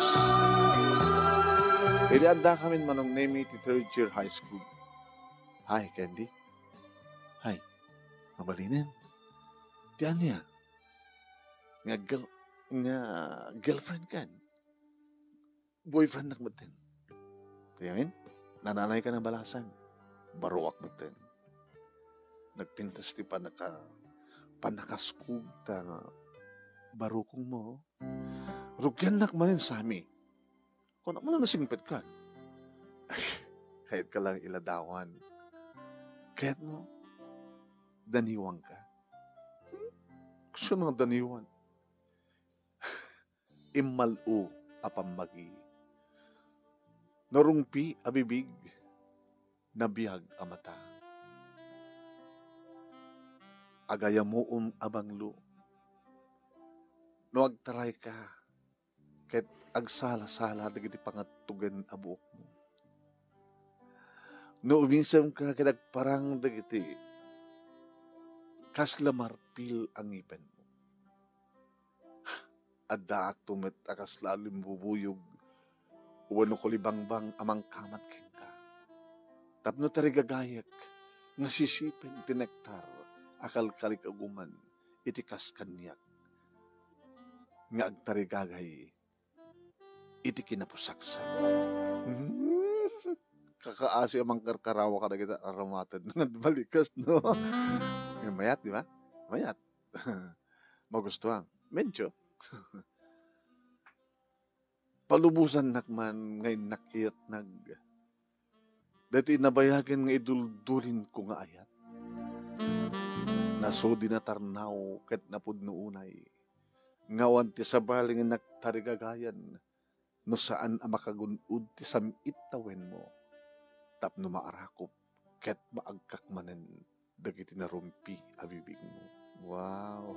Idi adda kami, Manong Nemi, ti third year high school. Hay, Candy. Hay, mabalinen. Ti ania? Nga girl-, nga girlfriend kan? Boyfriendnak metten. Ti amin, nananay ka na balasan. Baroak metten. Nagpintas ti panaka-, panakaskog ta barukong mo. Rugiannak manen, Sammy. Kunak mo na nasingpet ka. Kayat ka lang iladawan. Kayat mo, daniwan ka. Hmm? Gusto na daniwan. Immal-o a pammagi. Narungpi a bibig, nabiag a mata. Agayamuom a banglo. No agtaray ka, ket agsala-sala dagiti pangattugen a buokmo. No umisemka ket agparang dagiti kasla marpil a ngipenmo. Addaakto met a kasla alimbubuyog wenno kulibangbang a mangkamat kenka. Tapno tarigagayek nga sisipen ti nektar a kalkalikagumam iti kas kaniak nga agtarigagay iti kinapusaksak. Kakaasi a mangkarkarawa kadagiti aramatan nga balikas, no? Nga mayat, di ba? Mayat. Magustuhan. Medyo. Palubosannak man nga innak iyatnag daytoy nabayagen nga iduldulinko nga ayat. Nasudi natarnaw ket napudno unay nga awan ti sabali nga innak tarigagayan no saan a makagun-od ti sam-it tawenmo tapno maarakop ket maagkak manen dagiti narumpi a bibigmo. Wow!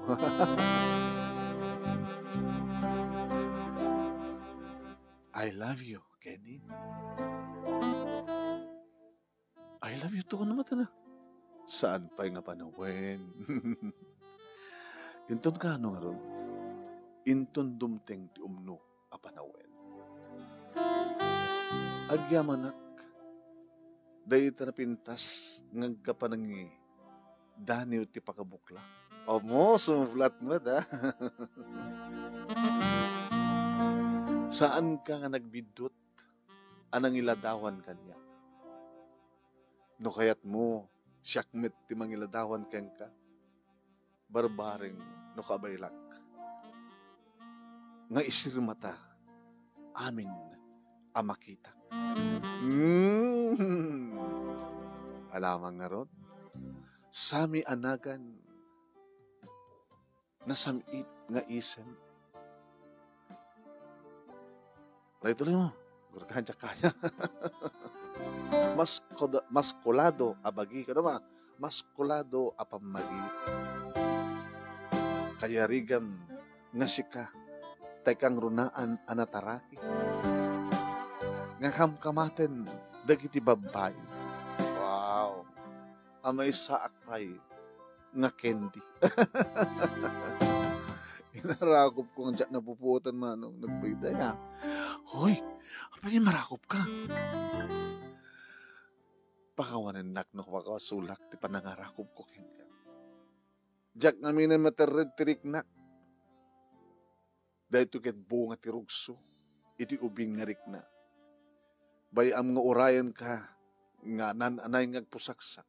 I love you, Kenny. I love you too, ano mata na? Saan pay nga panawen? Inton kaano ngarud? Inton dumteng ti umno a panawen. Agyamanak, dayta napintas nga agkapanangi daniw ti pakabuklak. Omo, sumuplat met, ha? Saan ka nga nagbiddut a nangiladawan kaniak. No kayatmo, siak met ti mangiladawan kenka. Barbareng no kabaelak nga isirmata amin a makitak. Mm. Alamang ngarud, sami a nagan nasam-it nga isem. Tuloy-tuloy mo. Gurka, diak kaya. Mas koda-, mas kolado a bagi, kada ba? Mas kolado a pammagi. Kayarigam nga sika, tay kangrunaan a nataraki. Nga kamkamaten dagiti babbai. Wow. A maysaak pay nga candy. Inarakop ko nga diak napupuotan, manong, nagbayday, ah. Hoy, apay nga marakop ka? Pakawanennak no pakasulak ti panangarakop ko kenka. Diak ngamin a materred ti riknak. Daytoy ket bunga ti rugso iti ubing nga rikna. Bay-am nga urayenka nga naan-anay nga agpusaksak.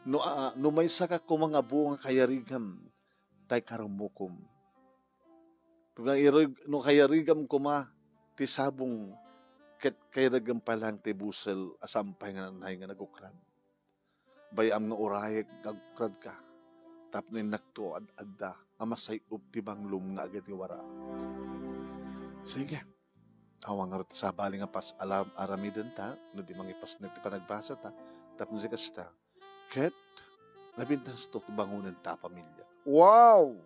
No, a, no maysaka koma nga bunga, kayarigam tay karumukom. No kayari-, no kayarigam koma ti sabong ket kayarigam pay laeng ti busel a saan pay nga naan-anay nga nagukrad. Bay-am nga urayek nga agkradka, tapno innakto ad-adda a masay-op ti banglom nga agatiwara. Sige. Awan ngarud ti sabali nga pas-, alam-, aramidenta, no di mangipasnek ti panagbasata, tapno di kasta, ket napintasto ti bangonenta a pamilia. Wow!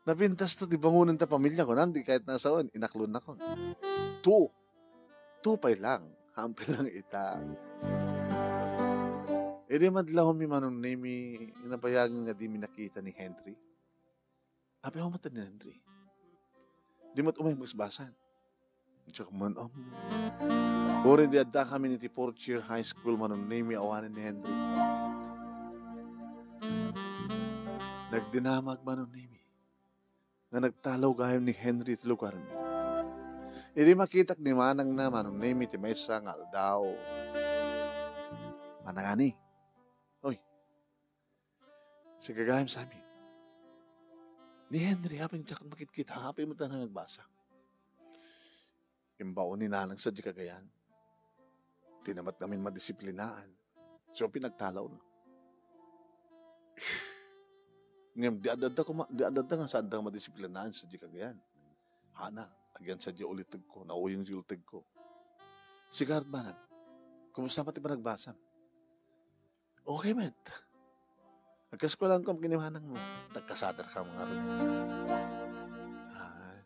Napintasto ti bangonenta a pamilia, kunan, di kayatna asawen, inaklonnakon. Two. Two pay lang. Hampay lang ita. Idi madlawmi, Manong Nemi, nabayagen nga dimi nakita ni Henry. Apay a umaten ni Henry? Di met umay magbasbasan. Diak man, am. Uray di addakami iti fourth year high school, Manong Nemi, awanen ni Henry. Nagdinamag, Manong Nemi, nga nagtalaw gayam ni Henry iti lugarmi. Idi makitak ni manangna, Manong Nemi, ti maysa nga aldaw, manangani. Oy, sika gayam, sami. Ni Henry, apay diak makitkita, apay met nga agbasa. Imbaon ni nanang sadiay kagayan. Di na met ngamin madisiplinaan. So, pinagtalawna. Ngem, di adda koma-, di adda nga saan nga madisiplinaan sadiay kagayan. Hana, agyan sadiay ulitegko, nauyong ti ulitegko. Sika, manang, kumusta met ti panagbasam? Okay met. Agkaskulaanko ken ni manangmo. Nagkasader ka, mangarud. Ay,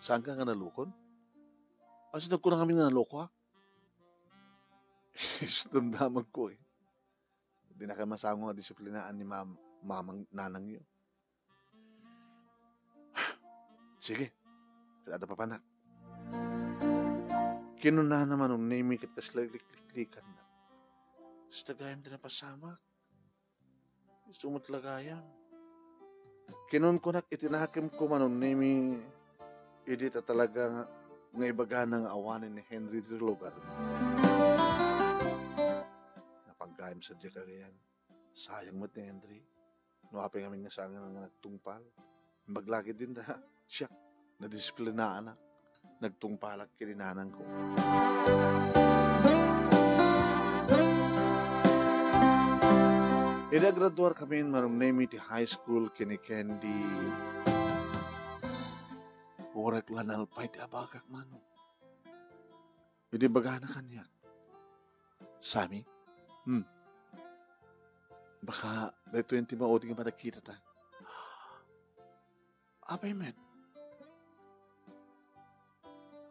saan ka nga nalukon? Ay, sino kuna kami nga naloko, ha? Damdamag ko, eh. Di na ka masango nga disiplinaan ni mam-, mamang nanangyo. Sige, adda papanak. Kinunana Manong Nemi ket kasla likliklikanna. Kasta gayam ti napasamak. Isu met la gayam. Kinunkunak iti nakemko Manong Nemi, idi ta talaga nga ibagana nga awanen ni Henry ti lugar. Napaggayam sadiay kagayan. Sayang met ni Henry. No apay ngamin nga saan nga nagtungpal. Imbag la ketdin ta, siak, nadisiplinaanak. Nagtungpalak ken ni nanangko. Idi agraduarkamin Manong Nemi ti high school ken ni Candy, uray la nalpay ti abagak, Manong. Idi ibagana kaniak, Sammy? Hmm. Baka daytoy ti maudi nga panagkitata. Apay met?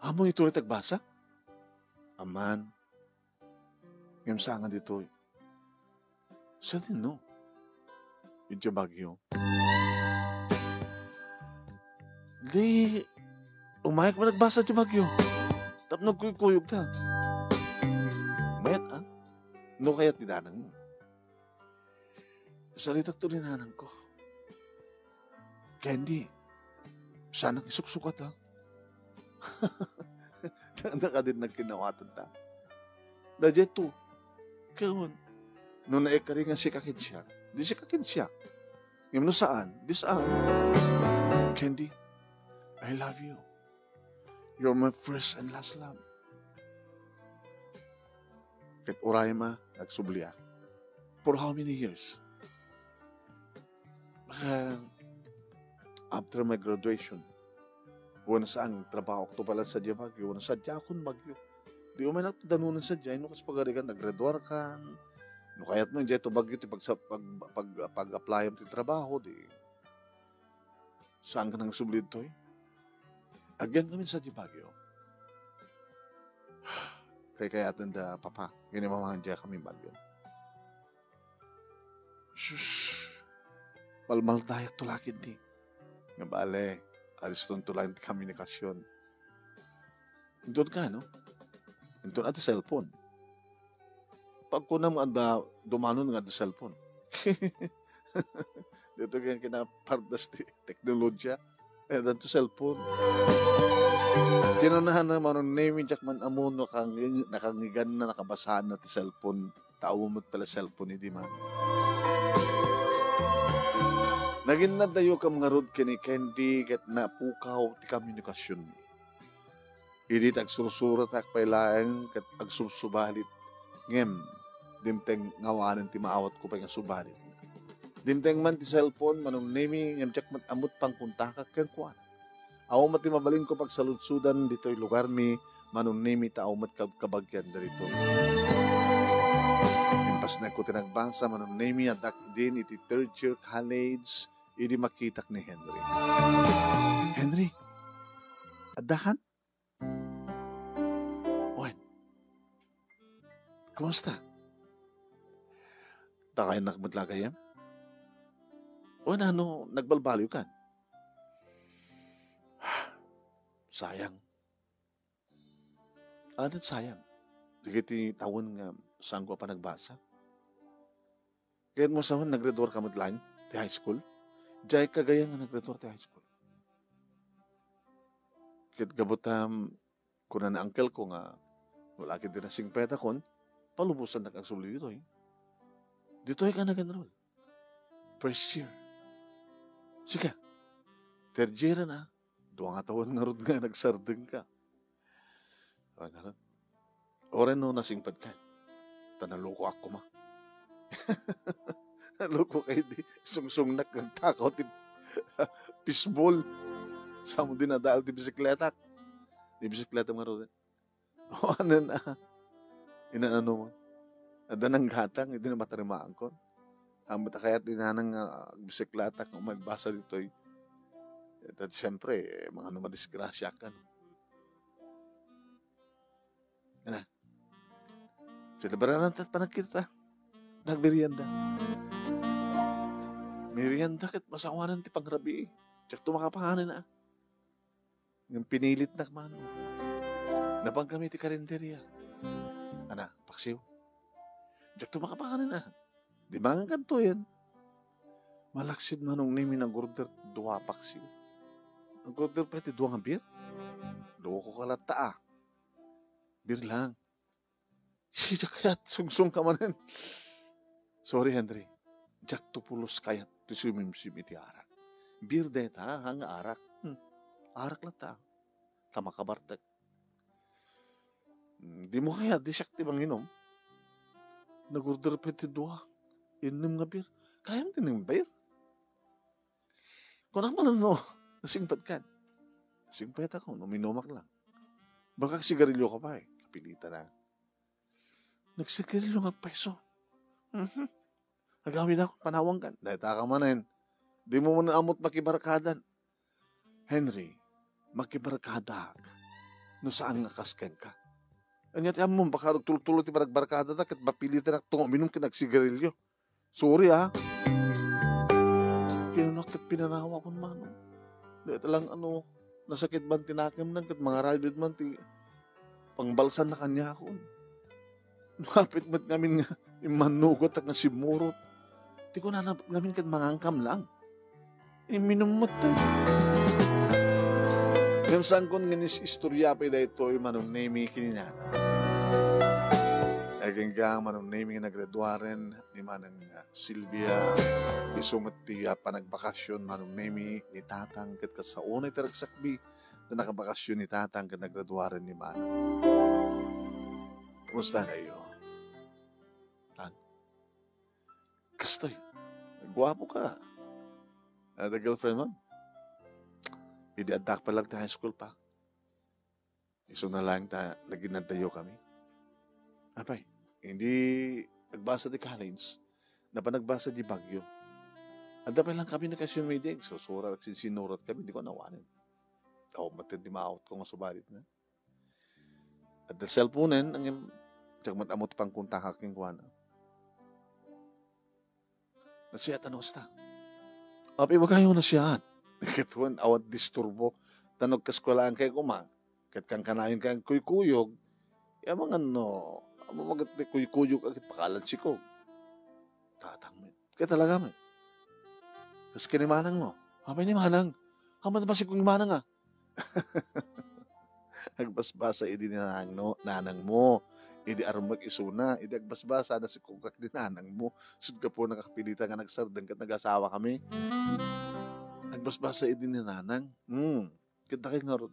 Ammom ituloy ti agbasa? Aman. Ngem saan nga ditoy. Sadino? Idiay Baguio. Di, umayak met agbasa idiay Baguio. Tapno agkuykuyogta. Mayat, a? No kayat ti nanangmo. Saritak to ni nanangko. Candy, saanak isuksukat, a? Dagita kadin nagkinawatan ta. Daydiay to. Kayat, no naikari nga sika ken siak, di sika ken siak. Ngem no saan, di saan. Candy, I love you. You're my first and last love. Ket urayem a, nagsubliak. For how many years? Baka after my graduation, wen saan, trabahoak to pala sadiay Baguio, wen sadiakon Baguio. Di umayak danonen sadiay, no kas pagarigan, naggraduarkan. No kayatmo, idiay to Baguio ti pagsa-, pag-, pag-, pag-applyem ti trabaho, di. Saan ka nang subli ditoy? Agyan kami sa di Baguio. Kaykayaten da, Papa, ken ni Mama, agyan kami Baguio. Sus, malmaldayak to lakin di. Nga bale, ariston to lang ti komunikasion. Inton ka, no? Inton adda cellphone. Pagkunam nga adda dumanon nga adda cellphone. Dito kaya kinapardas ti teknolohiya. Eh, adda to cellphone. Kinunana Manong Nemi, diak man ammo no nakang-, nakangiganna, nakabasaanna ti cellphone. Tao met pala cellphone idi man. Naginnadayokam ngarud ken ni Candy ket napukaw ti komunikasionmi. Idi ti agsursuratak pay laeng ket agsubsubalit, ngem dimteng nga awanen ti maawatko pay nga subalit. Dimteng man ti cellphone, Manong Nemi, ngem diak met ammo ti pangkontakak kenkuana. Awan met ti mabalinko pagsaludsodan ditoy lugarmi, Manong Nemi, ta awan met kab-, kabagian daytoy. Impasnekko ti nagbasa, Manong Nemi, addak idin iti third year college, idi makitak ni Henry. Henry, addakan? Wen, kumusta? Takayannak met la gayam? Wen, ano, nagbalbaliwkan? Sayang. Ania ti sayang? Dagiti tawen nga saanko a panagbasa. Kayatmo sawen, naggraduar ka met laeng ti high school? Diay kagayan nga naggraduar ti high school. Ket gapu ta, um, kuna ni uncle ko nga, wala ket di nasingpetakon, palubosannak agsubli ditoy. Ditoy ka nag-enroll. First year. Sika, third year na. Dua nga tawen ngarud nga nagsardeng ka. Ay, ngarud. Uray no nasingpet ka. Ta naloko ak koma. Naloko ka idi sungsungnak nagtakaw ti fishball. Samo dinadaal ti bisikletak. Ti bisikleta ngarud. O, anen a. Inanano mo? Adda nanggatang, idi na matarimaangkon. Ammom ta kayat ni nanang nga agbisikleta nga umagbasa ditoy. Eh, ta, siyempre, eh, mga no madisgrasya ka, no? Ana. Selebraran ta panagkita. Nagmerienda. Merienda ket masangoanan ti pangrabii. Diakto makapanganen, a. Ngem pinilitnak man. Napankami iti karinderia. Ana, paksiw. Diakto makapanganen, a. Di mangan kanto yan. Malaksid Manong Nemi nag-order dua a paksiw. Nag-order pay ti dua nga beer. Lokoka latta, a. Beer lang. Sida kayat, sungsong ka manen. Sorry, Henry. Diakto pulos kayat ti sumimsim iti arak. Beer dayta, ha, nga arak. Hmm. Arak latta. Ta makabartek. Hmm, dimo kayat, di siak ti manginom. Nag-order pay ti dua. Innem nga beer. Kayam ti nem beer? Kunak man no, nasingpetkan. Nasingpetakon, uminumak lang. Baka agsigarilioka pay, kapilitanak. Nagsigarilio nga payso. Mhm. Agawidakon, panawangkan. Dayta ka manen. Dimo man ammot makibarkadan. Henry, makibarkadak no saan nga kas kenka. Ania ti ammom, baka agtultulo ti panagbarkadada ket mapilitanak nga uminom ken agsigarilio. Sorry, a. Kinanak ket pinanawakon man. Dayta lang, ano, nasakit man ti nakemna ket mangarayden man ti pangbalsanna kaniakon. Hapit met ngamin nga immannugotak nga simmurot. Ti kunana met ngamin ket mangankam lang. Imminum met tayo. Ngem saankon nga inis-istorya pay daytoy Manong Nemi ken ni Nanang. Agingga Manong Nemi nga naggraduaren ni Manang, ah, Silvia. Isu met ti, ah, panagbakasyon Manong Nemi ni Tatang ket kasano ti ragsakbi ta nakabakasyon ni Tatang ket naggraduaren ni Manang. Kumusta kayo? Tan? Kastoy, guapo ka. Ada girlfriend mo? Idi addak pa lang ti high school pa. Isu na lang ta naginaddayo kami. Apay, hindi agbasa di college. Napanagbasa di Baguio. Adda pa lang kami na kasi may di. So, surat, sinsinurat kami, di ko nawanin. Aw, matindi maawat ko nga subalit na. Adda cellphone-en, ang im-, diak met ammo ti pangkontakak kenkuana. Nasiat, ano, kasta? Apay, ibagayo nasiat. Ket wen, awan disturbo. Ta no agkaeskuelaan kay koma, ket kankanayon kay agkuykuyog, ya, mangan no, ammom ket ti kuykuyog a ket pakalan siko. Tatang met. Ket talaga met. Kas ken ni manang mo. Apay ni manang? Aman ba siko ni manang, a? Agbasbasa idi ni nanang, no, nanang mo. Idi armek isuna, idi agbasbasa, nasikogak ni nanang mo. Sud gapu nakapilita nga nagsardeng ket nagasawa kami. Agbasbasa idi ni nanang. Hmm. Ket dakay ngarud.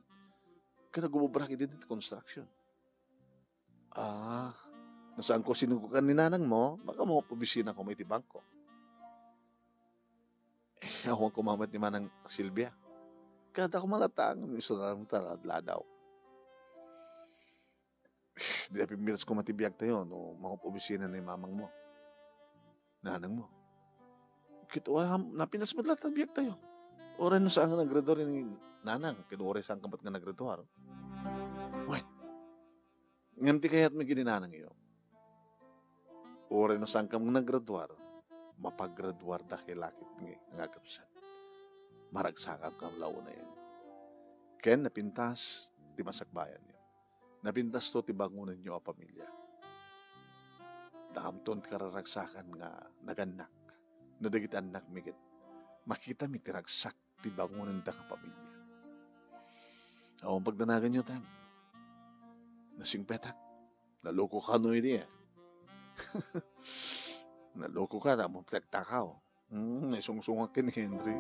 Ket nagumubrak idi ti construction. Ah, no saan ko sinugokan ni nanang mo, baka mo opisina ko may ti bangko. Eh, awan ko mamet ni Manang Silvia. Kada ko malatang, iso na lang taladladaw. Di na pimmiras ko mati biag tayo, no, mga opisina ni mamang mo. Nanang mo. Kit wala, napinas mo lahat ang biag tayo. Oray no saan nga naggraduar ni nanang, kit oray saan ka ba't nga naggraduar? Wen, ngem ti kayat mi kini nanang iyo. Uray no saan ka naggraduar, mapagraduar da kay lakit nga agkapsat. Maragsakam kam launa yan. Ken napintas ti masakbayan yo. Napintas to ti bangonen yo a pamilya. Dakamton ti kararagsakan nga nagannak. No dagiti annak mi ket makita mi ti ragsak ti bangonenda nga pamilya. Awan pagdanagan yo, Tang. Nasingpetak. Naloko ka no idi, eh. Naloko ka, tapos tagtakaw. Hmm, naisungsungak ken ni Henry.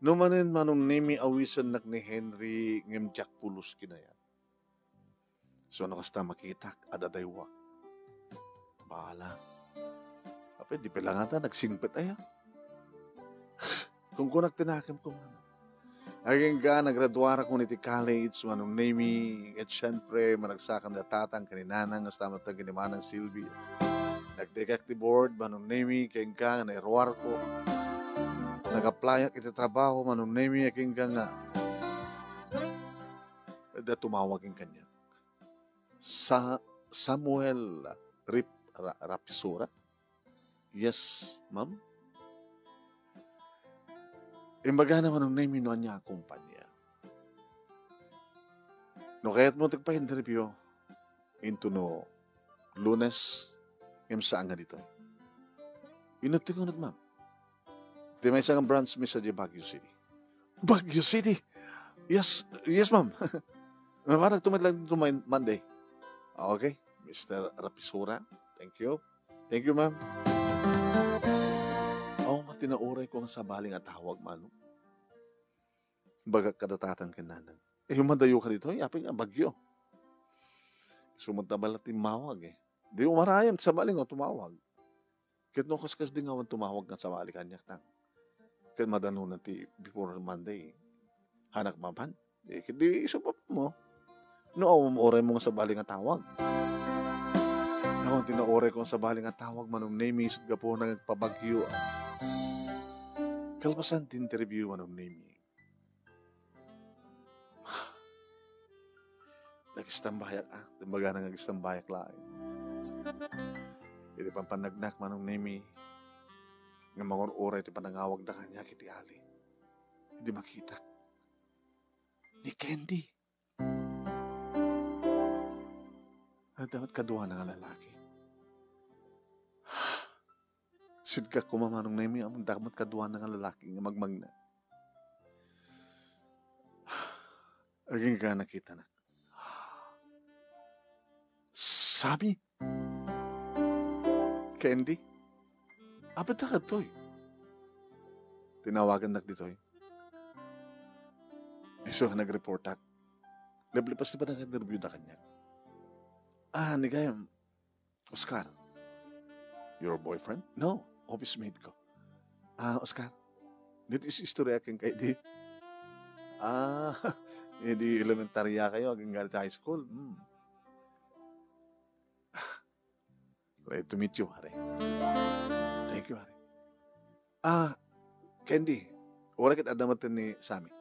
No manen, Manong Nemi, awisennak ni Henry, ngem diak pulos kinayat. So, no kasta makitak, adadaywak. Bahala. Apay, di pay la ngata, nagsingpet aya. Kunkunak ti nakem ko, Manong. Agingga, nagraduarakon iti college, Manong Nemi, ket siempre, managsakan da tatang ken ni nanang, kasta met ken ni Manang Silvia. Nagtekak ti board, Manong Nemi, agingga nga nairuarko. Nag-applyak iti trabaho, Manong Nemi, agingga nga adda tumawag ken kaniak. Sa-, Samuel Rip-, Ra-, Rapisura? Yes, ma'am. Imbagana Manong Nemy no ania a kumpanya. No kayatmo ti agpa-interview, intono Lunes, ngem saan nga ditoy. Inutto nga uneg, ma'am. Ti maysa nga branch mi sadiay Baguio City. Baguio City? Yes, yes, ma'am. Mapanag tumay lang ditoy Mon-, Monday. Okay, Mister Rapisura, thank you. Thank you, ma'am. Awan nga ti nauray ko nga sabali nga tawag, Manong. Bagak kada tatang ken nanang. Eh, madayo ka ditoy, apay nga Baguio. Isu met ta bala timmawag, eh. Di umarayam ti sabali nga tumawag. Ket no kaskasdi nga awan tumawag nga sabali kaniak, tang. Ket madanonan ti before Monday. Hanak mapan. Eh, ket di isu pa mo. No, awan uraymo nga sabali nga tawag. Awan ti nauray ko nga sabali nga tawag, Manong Nemy, isut' gapuna nga agpa-Baguio. Kalpasan ti interview, Manong Nemy. Nagistambayak, ah. Imbagana nga agistambayak laeng. Idi pampannagnak, Manong Nemy, nga mangur-uray ti panangawagda kaniak iti ali. Idi makitak ni Candy. Adda met kaduana nga lalaki. Sidkak koma, Manong Nemy, ammon, adda met kaduana nga lalaki nga magmagna. Agingga nakitanak. Sami? Candy? Apay ta kadtoy? Tinawagannak ditoy. Isu nga nagreportak. Leplipas ti panag-interviewda kaniak. Ah, ni gayam, Oscar. Your boyfriend? No, office mate ko. Ah, Oscar, ditoy is-, istorya kenka idi. Ah, idi elementarya kayo, agingga ti high school. Hmm. Glad to meet you, pare. Thank you, pare. Ah, Candy, uray ket adda met ni Sami.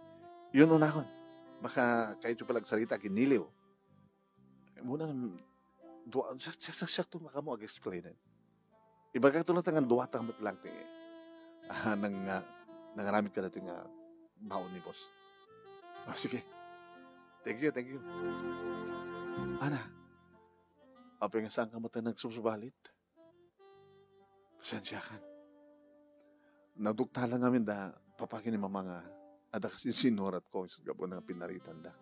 Yun, unakon. Baka kayatyo pala agsarita, kiniliw. Muna, dua, sak-, sak-, sak-, sakto nga kamo ag-explain. Ibagak to lang nga dua ta met lang ti, ah, nang, ah, nangaramid ka dati nga baon ni boss. Ah, sige. Thank you, thank you. Ana, apay nga saan ka met nagsusubalit? Pasensiakan. Naduktalan ngamin da papagi ni mama nga adda kasin sinurat ko, isut' gapuna nga pinaritan da.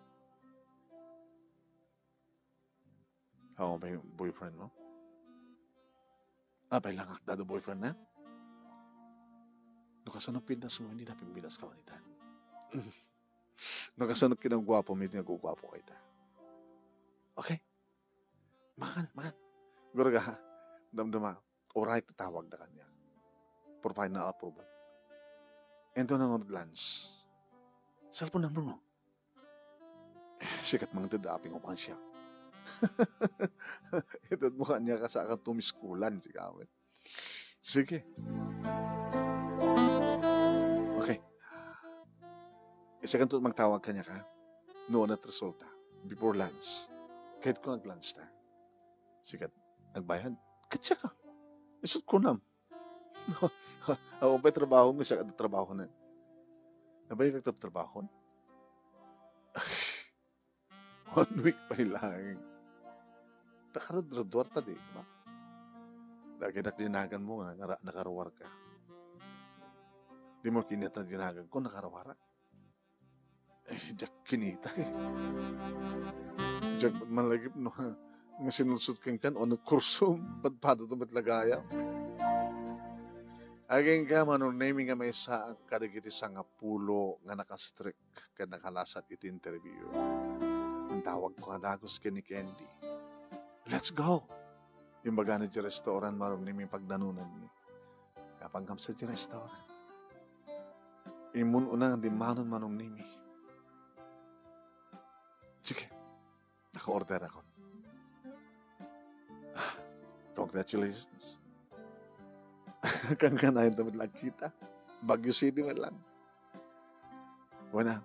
Awan pay boyfriend mo? Apay langak da do boyfriend na? No kasano pintas mo, hindi na pimpinas ka manita. No kasano kinagwapo mo, hindi nagugwapo ka ita. Okay? Makan, makan. Gurga, ha? Damdama, uray ti tawag da kaniak for final approval. Ento na nga lunch. Cellphone number mo. Sikat mangited da aping ukan siya. Ited mo kaniak a saan ka tumiskulan, si Kawen. Sige. Okay. Sikat to magtawag kaniak, ha? No, ania ti resulta. Before lunch. Kahit ko nag-lunch ta. Sikat, nagbayad. Ket siak, ha? Isut' ko nam. Awan pay trabaho nga siak adda trabaho na. Nabayag ka trabaho? One week pay laeng. Nakarudruduar ta, di ba? Dagiti dinagan mo nga, nara-, nakaruar ka. Di mo kinita dinagan ko, nakaruar. Eh, diak kinita, eh. Diak man lagip no, nga sinulsot kenka, o nagkurso, padpada to met lagaya. Agingga, Manong Nemy, nga maysaak kadagiti sangapulo nga nakastrek ken nakalasat iti interview. Intawag ko nga dagus ken ni Candy. Let's go! Imbagana iti restaurant, Manong Nemy, pagdanonanmi. Kapanggap sa iti restaurant. Immun-una nga dimmanon, Manong Nemy. Sige. Naka-order ako. Ah, congratulations. Kangkanayon ta met lang kita. Baguio City met lang. Wen a,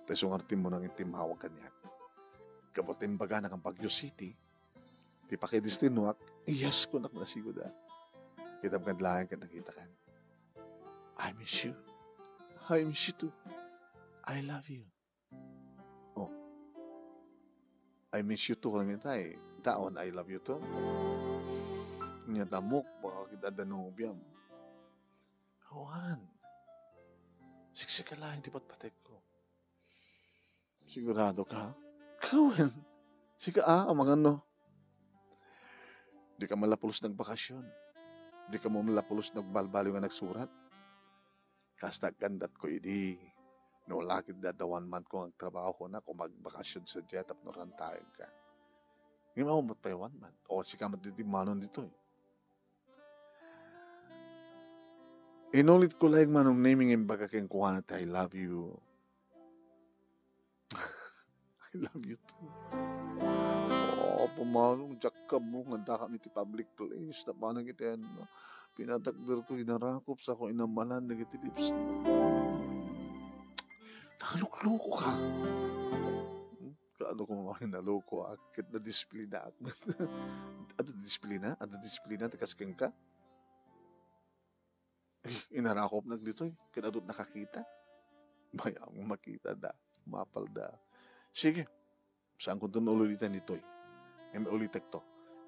ta isu ngarud ti immunang timmawag kaniak. Gapu ta imbagana nga Baguio City, Ti pakidestinoak, yes, kunak, nasiguda. Kitam kad laeng ket nakitakan. I miss you. I miss you too. I love you. Oh. I miss you too, kami tay. Taon, I love you too. Nya tamok, baka kita da nobiam. Awan. Siksika laeng ti patpatek ko. Sigurado ka? Kawen. Sika a, amangan no. Di ka man la pulos nagbakasyon. Di ka man la pulos nagbalbaliw nga nagsurat. Kasta agkandat ko idi. No, lakit da dawan man ko agtrabaho na, kung magbakasyon sa diya, tapno rantayan ka. Ngem awan met pay awan man. O, sika met ditoy manon ditoy. Inulit ko laeng Manong Nemi nga imbaga kenkuana ti I love you. I love you too. Oh, pamanong, diak ammo nga addakami ti public place. Napanag iti ano, pinatakder ko, inarakop, sa ko inamalan dagiti lips. Nakalukloko ka. Hmm? Kaano ko mamangin naloko, ah? Ket nadisiplinaak. Adda disiplina? Adda disiplina ti kas kenka? Eh, inarakopnak ditoy, ket adut nakakita. Bayam makita da, mapal da. Sige, saan ko ton ulitan ditoy. Ngem ulitek to.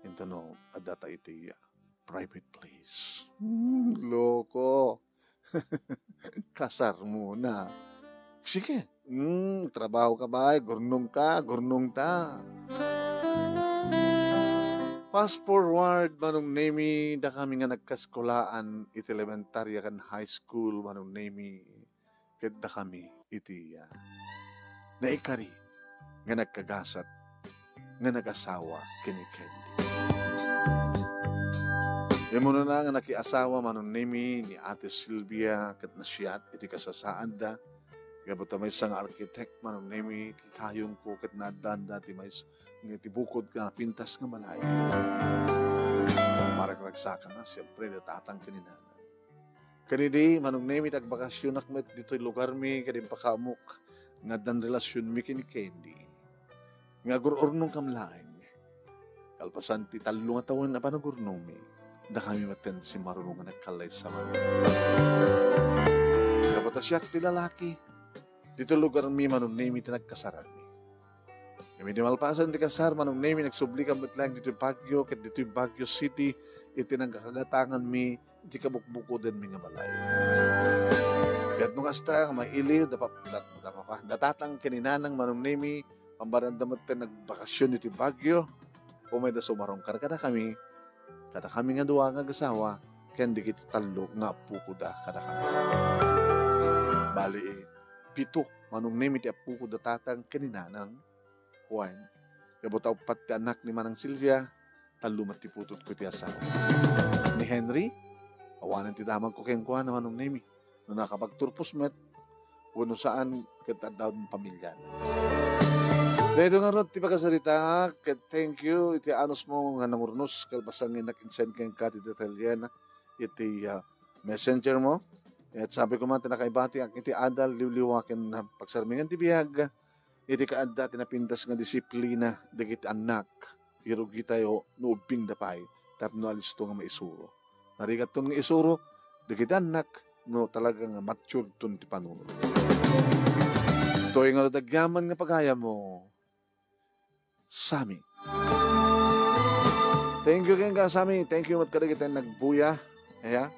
Intono, adda ta iti, ah, private place. Hmm, loko. Kasar muna. Sige. Hmm, trabaho ka bay, gurnong ka, gurnong ta. Fast forward, Manong Nemi, dakami nga nagkaskolaan iti elementarya ken high school, Manong Nemi, ket dakami iti, ah, naikari nga nagkagasat nga nagasawa ken ni Candy. Immunona nga nakiasawa Manong Nemi ni Ate Silvia ket nasiat iti kasasaadda. Gapu ta maysa nga architect Manong Nemi ti kayongko ket naaddaanda ti maysa nga iti bukod nga napintas nga balay. Maragsakan na, siyempre, ti tatang ken ni nanang. Ken idi, Manong Nemi, ti agbakasyonak met ditoy lugarmi, ket impakaamok nga addan relasionmi ken ni Candy. Nga agur-urnongkam laeng. Kalpasan ti tallo nga tawen a panagurnongmi, dakami metten ti simmaruno nga nagkallaysaman. Gapu ta siak ti lalaki, ditoy lugarmi, Manong Nemi, ti nagkasaranmi. Ngem idi malpasen ti kasar, Manong Nemi, nagsublikam met laeng ditoy Baguio, ket ditoy Baguio City, iti nangkakagatanganmi, iti kabukbukodenmi nga balay. Ket no kasta, nga mailiw, da pa-, da, da papa-, da tatang ken ni nanang Manong Nemi, pambaranda met ti nagbakasyon iti Baguio, umayda sumarungkar kadakami, kadakami nga dua nga agasawa, ken dagiti tallo nga appokoda kadakami. Bali, pito, Manong Nemi, ti appoko da tatang ken ni nanang, Juan. Gapu ta uppat ti anak ni Manang Silvia, tallo met ti putotko iti asawa. Ni Henry, awanen ti damagko kenkuana, Manong Nemi. No nakapagturpos met, wenno saan, ket adda pamiliana. Daytoy ngarud ti pakasarita, ket thank you iti anusmo nga nangurnos, kalpasan nga innak-insend kenka ti detalyena iti, ah, messenger mo. Ket sabi ko man, ti nakaibatiak iti adal, liwliwa ken pagsarmingan ti biag, iti kaadda ti napintas nga disiplina dagiti annak, irugitayo no ubbingda pay tapno alisto nga maisuro. Narigatton nga isuro dagiti annak no talaga nga maturedton ti panunot. Toy nga no dagyaman nga pagayammo, Sammy. Thank you kenka, Sammy. Thank you met kadagiti nagbuya. Aya,